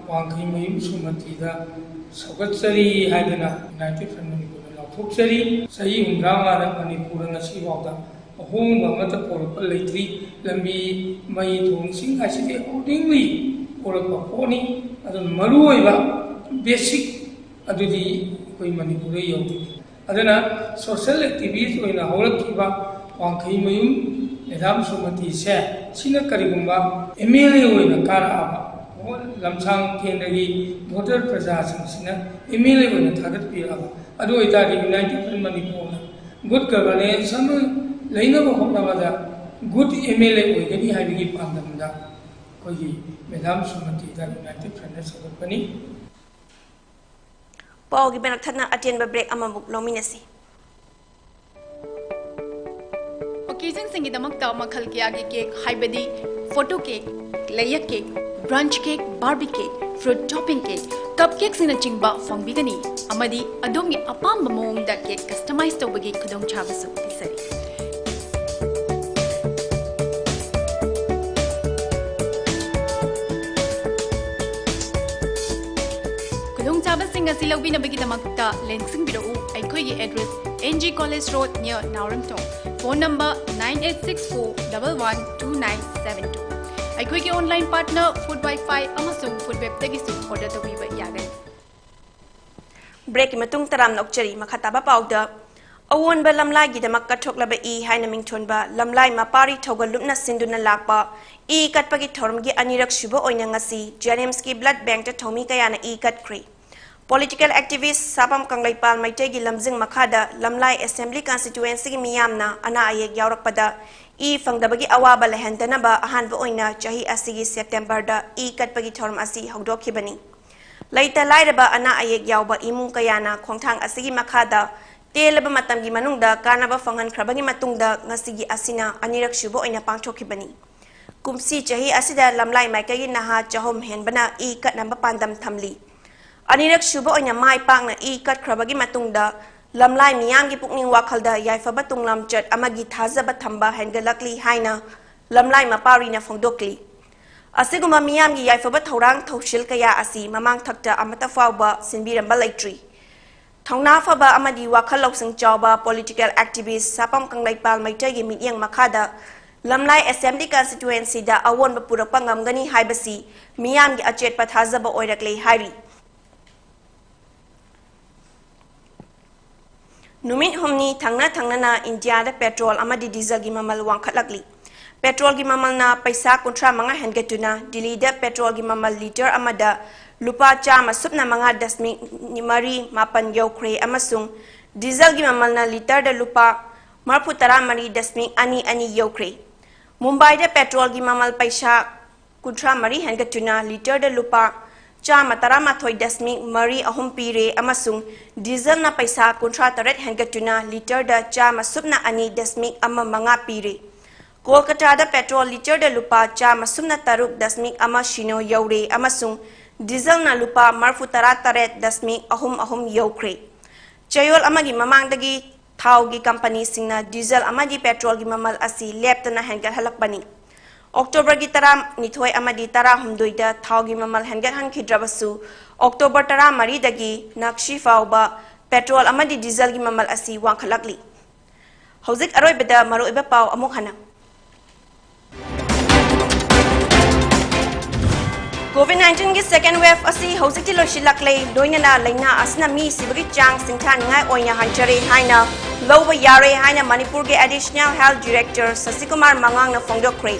ꯋꯥꯡꯈꯩꯃꯌꯨꯝ ꯁꯨꯃꯇꯤꯗ ꯁꯧꯒꯠꯆꯔꯤ ꯍꯥꯏꯗꯅ United Front ꯃꯅꯤꯄꯨꯔꯅ ꯂꯥꯎꯊꯣꯛꯆꯔꯤ꯫ ꯆꯍꯤ ꯍꯨꯝꯗ꯭ꯔꯥ ꯃꯉꯥꯗ ꯃꯅꯤꯄꯨꯔꯗ ꯉꯁꯤꯐꯥꯎꯗ ꯑꯍꯣꯡꯕ ꯑꯃꯠꯇ ꯄꯣꯔꯛꯄ ꯂꯩꯇ꯭ꯔꯤ꯫ ꯂꯝꯕꯤ, ꯃꯩ, ꯊꯣꯡꯁꯤꯡ ꯍꯥꯏꯁꯤꯗꯤ accordingly ꯄꯣꯔꯛꯄ ꯄꯣꯠꯅꯤ꯫ ꯑꯗꯨꯅ ꯃꯔꯨꯑꯣꯏꯕ basic ꯑꯗꯨꯗꯤ ꯑꯩꯈꯣꯏ ꯃꯅꯤꯄꯨꯔꯗ ꯌꯧꯗ꯭ꯔꯤ꯫ ꯑꯗꯨꯅ social activist ꯑꯣꯏꯅ ꯍꯧꯔꯛꯈꯤꯕ ꯋꯥꯡꯈꯩꯃꯌꯨꯝ ꯃꯦꯗꯥꯝ ꯁꯨꯃꯇꯤꯁꯦ, ꯁꯤꯅ ꯀꯔꯤꯒꯨꯝꯕ M L A ꯑꯣꯏꯅ ꯀꯥꯔꯛꯑꯕ, ꯂꯝꯁꯥꯡ ꯀꯦꯟꯗ꯭ꯔꯒꯤ voter ꯄ꯭ꯔꯖꯥꯁꯤꯡꯁꯤꯅ M L A ꯑꯣꯏꯅ ꯊꯥꯒꯠꯄꯤꯔꯛꯑꯕ, ꯑꯗꯨ ꯑꯣꯏꯇꯥꯔꯗꯤ United Front ꯃꯅꯤꯄꯨꯔꯅ good governance ꯑꯃ ꯂꯩꯅꯕ ꯍꯣꯠꯅꯕꯗ good M L A ꯑꯣꯏꯒꯅꯤ ꯍꯥꯏꯕꯒꯤ ꯄꯥꯟꯗꯝꯗ ꯑꯩꯈꯣꯏꯒꯤ ꯃꯦꯗꯥꯝ ꯁꯨꯃꯇꯤꯗ United Front ꯅ ꯁꯧꯒꯠꯄꯅꯤ꯫ ꯄꯥꯎꯒꯤ ꯃꯔꯛ ꯊꯠꯅ ꯑꯇꯦꯟꯕ ꯕ꯭ꯔꯦꯛ ꯑꯃꯃꯨꯛ ꯂꯧꯃꯤꯟꯅꯁꯤ꯫ ꯑꯣꯀꯦꯖꯟꯁꯤꯡꯒꯤꯗꯃꯛꯇ ꯃꯈꯜ ꯀꯌꯥꯒꯤ ꯀꯦꯛ, ꯍꯥꯏꯕꯗꯤ photo cake, layer cake, brunch cake, Barbie cake, fruit topping cake, cup ꯀꯦꯛꯁꯤꯡꯅꯆꯤꯡꯕ ꯐꯪꯕꯤꯒꯅꯤ, ꯑꯃꯗꯤ ꯑꯗꯣꯝꯒꯤ ꯑꯄꯥꯝꯕ ꯃꯑꯣꯡꯗ ꯀꯦꯛ ꯀꯁꯇꯃꯥꯏꯖ ꯇꯧꯕꯒꯤ ꯈꯨꯗꯣꯡꯆꯥꯕꯁꯨ ꯄꯤꯖꯔꯤ꯫ ꯈꯨꯗꯣꯡꯆꯥꯕꯁꯤꯡ ꯑꯁꯤ ꯂꯧꯕꯤꯅꯕꯒꯤꯗꯃꯛꯇ ꯂꯦꯡꯁꯤꯟꯕꯤꯔꯛꯎ꯫ ꯑꯩꯈꯣꯏꯒꯤ address: N G College Road, near Naoremthong. Phone number: nine eight six four double one two nine seven two꯫ ꯑꯩꯈꯣꯏꯒꯤ ꯑꯣꯟꯂꯥꯏꯟ ꯄꯥꯔꯠꯅꯔ ꯐꯨꯗ ꯋꯥꯏꯐꯥꯏ ꯑꯃꯁꯨꯡ ꯐꯨꯗ ꯋꯦꯕꯇꯒꯤꯁꯨ ꯑꯣꯔꯗꯔ ꯇꯧꯕꯤꯕ ꯌꯥꯒꯅꯤ꯫ ꯕ꯭ꯔꯦꯛꯀꯤ ꯃꯇꯨꯡ ꯇꯔꯥꯝꯅ ꯑꯣꯛꯆꯔꯤ꯫ ꯃꯈꯥ ꯇꯥꯕ ꯄꯥꯎꯗ, ꯑꯑꯣꯟꯕ ꯂꯝꯂꯥꯏꯒꯤꯗꯃꯛ ꯀꯠꯊꯣꯛꯂꯕ ꯏ ꯍꯥꯏꯅ ꯃꯤꯡꯊꯣꯟꯕ ꯂꯝꯂꯥꯏ ꯃꯄꯥꯔꯤ ꯊꯧꯒꯜ ꯂꯨꯞꯅ ꯁꯤꯟꯗꯨꯅ ꯂꯥꯛꯄ ꯏ ꯀꯠꯄꯒꯤ ꯊꯧꯔꯝꯒꯤ ꯑꯅꯤꯔꯛ ꯁꯨꯕ ꯑꯣꯏꯅ ꯉꯁꯤ ꯖꯦꯅꯤꯝꯁꯀꯤ ꯕ꯭ꯂꯗ ꯕꯦꯡꯛꯇ ꯊꯧꯃꯤ ꯀꯌꯥꯅ ꯏ ꯀꯠꯈ꯭ꯔꯦ꯫ ꯄꯣꯂꯤꯇꯤꯀꯦꯜ ꯑꯦꯛꯇꯤꯚꯤꯁ ꯁꯥꯄꯝ ꯀꯪꯂꯩꯄꯥꯜ ꯃꯩꯇꯩꯒꯤ ꯂꯝꯖꯤꯡ ꯃꯈꯥꯗ ꯂꯝꯂꯥꯏ ꯑꯦꯁꯦꯝꯕ꯭ꯂꯤ ꯀꯟꯁꯇꯤꯇ꯭ꯋꯦꯟꯁꯤꯒꯤ ꯃꯤꯌꯥꯝꯅ ꯑꯅꯥ ꯑꯌꯦꯛ ꯌꯥꯎꯔꯛꯄꯗ ꯏ ꯐꯪꯗꯕꯒꯤ ꯑꯋꯥꯕ ꯂꯩꯍꯟꯗꯅꯕ ꯑꯍꯥꯟꯕ ꯑꯣꯏꯅ ꯆꯍꯤ ꯑꯁꯤꯒꯤ ꯁꯦꯞꯇꯦꯝꯕꯔꯗ ꯏ ꯀꯠꯄꯒꯤ ꯊꯧꯔꯝ ꯑꯁꯤ ꯍꯧꯗꯣꯛꯈꯤꯕꯅꯤ꯫ ꯂꯩꯇ ꯂꯥꯏꯔꯕ ꯑꯅꯥ ꯑꯌꯦꯛ ꯌꯥꯎꯕ ꯏꯃꯨꯡ ꯀꯌꯥꯅ ꯈꯣꯡꯊꯥꯡ ꯑꯁꯤꯒꯤ ꯃꯈꯥꯗ ꯇꯦꯜꯂꯕ ꯃꯇꯝꯒꯤ ꯃꯅꯨꯡꯗ ꯀꯥꯟꯅꯕ ꯐꯪꯍꯟꯈ꯭ꯔꯕꯒꯤ ꯃꯇꯨꯡꯗ ꯉꯁꯤꯒꯤ ꯑꯁꯤꯅ ꯑꯅꯤꯔꯛ ꯁꯨꯕ ꯑꯣꯏꯅ ꯄꯥꯡꯊꯣꯛꯈꯤꯕꯅꯤ꯫ ꯀꯨꯝꯁꯤ ꯆꯍꯤ ꯑꯁꯤꯗ ꯂꯝꯂꯥꯏ ꯃꯥꯏꯀꯩꯒꯤ ꯅꯍꯥ ꯆꯍꯨꯝ ꯍꯦꯟꯕꯅ ꯏ ꯀꯠꯅꯕ ꯄꯥꯟꯗꯝ ꯊꯝꯂꯤ꯫ ꯑꯅꯤꯔꯛ ꯁꯨꯕ ꯑꯣꯏꯅ ꯃꯥꯏ ꯄꯥꯛꯅ ꯏ ꯀꯠꯈ꯭ꯔꯕꯒꯤ ꯃꯇꯨꯡꯗ ꯂꯝꯂꯥꯏ ꯃꯤꯌꯥꯝꯒꯤ ꯄꯨꯛꯅꯤꯡ ꯋꯥꯈꯜꯗ ꯌꯥꯏꯐꯕ ꯇꯨꯡꯂꯝꯆꯠ ꯑꯃꯒꯤ ꯊꯥꯖꯕ ꯊꯝꯕ ꯍꯦꯟꯒꯠꯂꯛꯂꯤ ꯍꯥꯏꯅ ꯂꯝꯂꯥꯏ ꯃꯄꯥꯔꯤꯅ ꯐꯣꯡꯗꯣꯛꯂꯤ꯫ ꯑꯁꯤꯒꯨꯝꯕ ꯃꯤꯌꯥꯝꯒꯤ ꯌꯥꯏꯐꯕ ꯊꯧꯔꯥꯡ ꯊꯧꯁꯤꯜ ꯀꯌꯥ ꯑꯁꯤ ꯃꯃꯥꯡ ꯊꯛꯇ ꯑꯃꯠꯇ ꯐꯥꯎꯕ ꯁꯤꯟꯕꯤꯔꯝꯕ ꯂꯩꯇ꯭ꯔꯤ꯫ ꯊꯧꯅꯥ ꯐꯕ ꯑꯃꯗꯤ ꯋꯥꯈꯜ ꯂꯧꯁꯤꯡ ꯆꯥꯎꯕ ꯄꯣꯂꯤꯇꯤꯀꯦꯜ ꯑꯦꯛꯇꯤꯚꯤꯁ ꯁꯥꯄꯝ ꯀꯪꯂꯩꯄꯥꯜ ꯃꯩꯇꯩꯒꯤ ꯃꯤꯠꯌꯦꯡ ꯃꯈꯥꯗ ꯂꯝꯂꯥꯏ ꯑꯦꯁꯦꯝꯕ꯭ꯂꯤ ꯀꯟꯁꯇꯤꯇ꯭ꯋꯦꯟꯁꯤꯗ ꯑꯑꯣꯟꯕ ꯄꯨꯔꯛꯄ ꯉꯝꯒꯅꯤ ꯍꯥꯏꯕꯁꯤ ꯃꯤꯌꯥꯝꯒꯤ ꯑꯆꯦꯠꯄ ꯊꯥꯖꯕ ꯑꯣꯏꯔꯛꯂꯦ ꯍꯥꯏꯔꯤ꯫ ꯅꯨꯃꯤꯠ ꯍꯨꯝꯅꯤ ꯊꯪꯅ ꯊꯪꯅꯅ ꯏꯟꯗꯤꯌꯥꯗ ꯄꯦꯇ꯭ꯔꯣꯜ ꯑꯃꯗꯤ ꯗꯤꯖꯜꯒꯤ ꯃꯃꯜ ꯋꯥꯡꯈꯠꯂꯛꯂꯤ꯫ ꯄꯦꯇ꯭ꯔꯣꯜꯒꯤ ꯃꯃꯜꯅ ꯄꯩꯁꯥ ꯀꯨꯟꯊ꯭ꯔꯥ ꯃꯉꯥ ꯍꯦꯟꯒꯠꯇꯨꯅ ꯗꯤꯜꯂꯤꯗ ꯄꯦꯇ꯭ꯔꯣꯜꯒꯤ ꯃꯃꯜ ꯂꯤꯇꯔ ꯑꯃꯗ ꯂꯨꯄꯥ ꯆꯥꯝꯃ ꯁꯨꯞꯅ ꯃꯉꯥ ꯗꯁꯃꯤꯛ ꯃꯔꯤ ꯃꯥꯄꯟ ꯌꯧꯈ꯭ꯔꯦ ꯑꯃꯁꯨꯡ ꯗꯤꯖꯜꯒꯤ ꯃꯃꯜꯅ ꯂꯤꯇꯔꯗ ꯂꯨꯄꯥ ꯃꯔꯐꯨ ꯇꯔꯥ ꯃꯔꯤ ꯗꯁꯃꯤꯛ ꯑꯅꯤ ꯑꯅꯤ ꯌꯧꯈ꯭ꯔꯦ꯫ ꯃꯨꯝꯕꯥꯏꯗ ꯄꯦꯇ꯭ꯔꯣꯜꯒꯤ ꯃꯃꯜ ꯄꯩꯁꯥ ꯀꯨꯟꯊ꯭ꯔꯥ ꯃꯔꯤ ꯍꯦꯟꯒꯠꯇꯨꯅ ꯂꯤꯇꯔꯗ ꯂꯨꯄꯥ ꯆꯥꯝꯃ ꯇꯔꯥꯃꯥꯊꯣꯏ ꯗꯁꯃꯤꯛ ꯃꯔꯤ ꯑꯍꯨꯝ ꯄꯤꯔꯦ ꯑꯃꯁꯨꯡ ꯗꯤꯖꯜꯅ ꯄꯩꯁꯥ ꯀꯨꯟꯊ꯭ꯔꯥ ꯇꯔꯦꯠ ꯍꯦꯟꯒꯠꯇꯨꯅ ꯂꯤꯇꯔꯗ ꯆꯥꯝꯃ ꯁꯨꯞꯅ ꯑꯅꯤ ꯗꯁꯃꯤꯛ ꯑꯃ ꯃꯉꯥ ꯄꯤꯔꯦ꯫ ꯀꯣꯜꯀꯇꯥꯗ ꯄꯦꯇ꯭ꯔꯣꯜ ꯂꯤꯇꯔꯗ ꯂꯨꯄꯥ ꯆꯥꯝꯃ ꯁꯨꯞꯅ ꯇꯔꯨꯛ ꯗꯁꯃꯤꯛ ꯑꯃ ꯁꯤꯅꯣ ꯌꯧꯔꯦ ꯑꯃꯁꯨꯡ ꯗꯤꯖꯜꯅ ꯂꯨꯄꯥ ꯃꯔꯤꯐꯨ ꯇꯔꯥ ꯇꯔꯦꯠ ꯗꯁꯃꯤꯛ ꯑꯍꯨꯝ ꯑꯍꯨꯝ ꯌꯧꯈ꯭ꯔꯦ꯫ ꯆꯌꯣꯜ ꯑꯃꯒꯤ ꯃꯃꯥꯡꯗꯒꯤ ꯊꯥꯎꯒꯤ ꯀꯝꯄꯅꯤꯁꯤꯡꯅ ꯗꯤꯖꯜ ꯑꯃꯗꯤ ꯄꯦꯇ꯭ꯔꯣꯜꯒꯤ ꯃꯃꯜ ꯑꯁꯤ ꯂꯦꯞꯇꯅ ꯍꯦꯟꯒꯠꯍꯜꯂꯛꯄꯅꯤ꯫ ꯑꯣꯛꯇꯣꯕꯔꯒꯤ ꯇꯔꯥꯅꯤꯊꯣꯏ ꯑꯃꯗꯤ ꯇꯔꯥꯍꯨꯝꯗꯣꯏꯗ ꯊꯥꯎꯒꯤ ꯃꯃꯜ ꯍꯦꯟꯒꯠꯍꯟꯈꯤꯗ꯭ꯔꯕꯁꯨ, ꯑꯣꯛꯇꯣꯕꯔ ꯇꯔꯥꯃꯔꯤꯗꯒꯤ ꯉꯁꯤ ꯐꯥꯎꯕ ꯄꯦꯇ꯭ꯔꯣꯜ ꯑꯃꯗꯤ ꯗꯤꯖꯜꯒꯤ ꯃꯃꯜ ꯑꯁꯤ ꯋꯥꯡꯈꯠꯂꯛꯂꯤ꯫ ꯍꯧꯖꯤꯛ ꯑꯔꯣꯏꯕꯗ ꯃꯔꯨꯑꯣꯏꯕ ꯄꯥꯎ ꯑꯃꯨꯛ ꯍꯟꯅ꯫ COVID nineteenꯒꯤ second wave ꯑꯁꯤ ꯍꯧꯖꯤꯛꯇꯤ ꯂꯣꯏꯁꯤꯜꯂꯛꯂꯦ, ꯂꯣꯏꯅꯅ ꯂꯥꯏꯅꯥ ꯑꯁꯤꯅ ꯃꯤ ꯁꯤꯕꯒꯤ ꯆꯥꯡ ꯁꯤꯡꯊꯥꯅꯤꯡꯉꯥꯏ ꯑꯣꯏꯅ ꯍꯟꯊꯔꯦ ꯍꯥꯏꯅ ꯂꯧꯕ ꯌꯥꯔꯦ ꯍꯥꯏꯅ ꯃꯅꯤꯄꯨꯔꯒꯤ Additional Health Director ꯁꯁꯤꯀꯨꯃꯥꯔ ꯃꯉꯥꯡꯅ ꯐꯣꯡꯗꯣꯛꯈ꯭ꯔꯦ꯫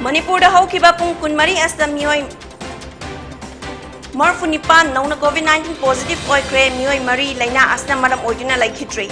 ꯃꯅꯤꯄꯨꯔꯗ ꯍꯧꯈꯤꯕ ꯄꯨꯡ ꯀꯨꯟꯃꯔꯤ ꯑꯁꯤꯗ ꯃꯤꯑꯣꯏ ꯃꯔꯤꯐꯨꯅꯤꯄꯥꯟ ꯅꯧꯅ COVID nineteen positive ꯑꯣꯏꯈ꯭ꯔꯦ, ꯃꯤꯑꯣꯏ ꯃꯔꯤ ꯂꯥꯏꯅꯥ ꯑꯁꯤꯅ ꯃꯔꯝ ꯑꯣꯏꯗꯨꯅ ꯂꯩꯈꯤꯗ꯭ꯔꯦ꯫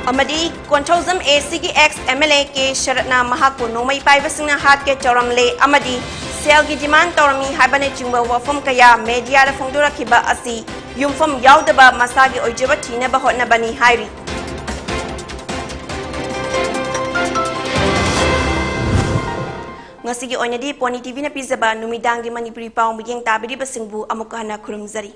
ꯑꯃꯗꯤ ꯀꯣꯟꯊꯧꯖꯝ ACꯒꯤ ex MLA ꯀꯦ ꯁꯔꯠꯅ ꯃꯍꯥꯛꯄꯨ ꯅꯣꯡꯃꯩ ꯄꯥꯏꯕꯁꯤꯡꯅ ꯍꯥꯠꯀꯦ ꯇꯧꯔꯝꯂꯦ ꯑꯃꯗꯤ ꯁꯦꯜꯒꯤ demand ꯇꯧꯔꯝꯃꯤ ꯍꯥꯏꯕꯅꯆꯤꯡꯕ ꯋꯥꯐꯝ ꯀꯌꯥ mediaꯗ ꯐꯣꯡꯗꯣꯔꯛꯈꯤꯕ ꯑꯁꯤ ꯌꯨꯝꯐꯝ ꯌꯥꯎꯗꯕ ꯃꯁꯥꯒꯤ ꯑꯣꯏꯖꯕ ꯊꯤꯅꯕ ꯍꯣꯠꯅꯕꯅꯤ ꯍꯥꯏꯔꯤ꯫ ꯉꯁꯤꯒꯤ ꯑꯣꯏꯅꯗꯤ Pony TVꯅ ꯄꯤꯖꯕ ꯅꯨꯃꯤꯗꯥꯡꯒꯤ ꯃꯅꯤꯄꯨꯔꯤ ꯄꯥꯎ ꯃꯤꯠꯌꯦꯡ ꯇꯥꯕꯤꯔꯤꯕꯁꯤꯡꯕꯨ ꯑꯃꯨꯛꯀ ꯍꯟꯅ ꯈꯨꯔꯨꯝꯖꯔꯤ꯫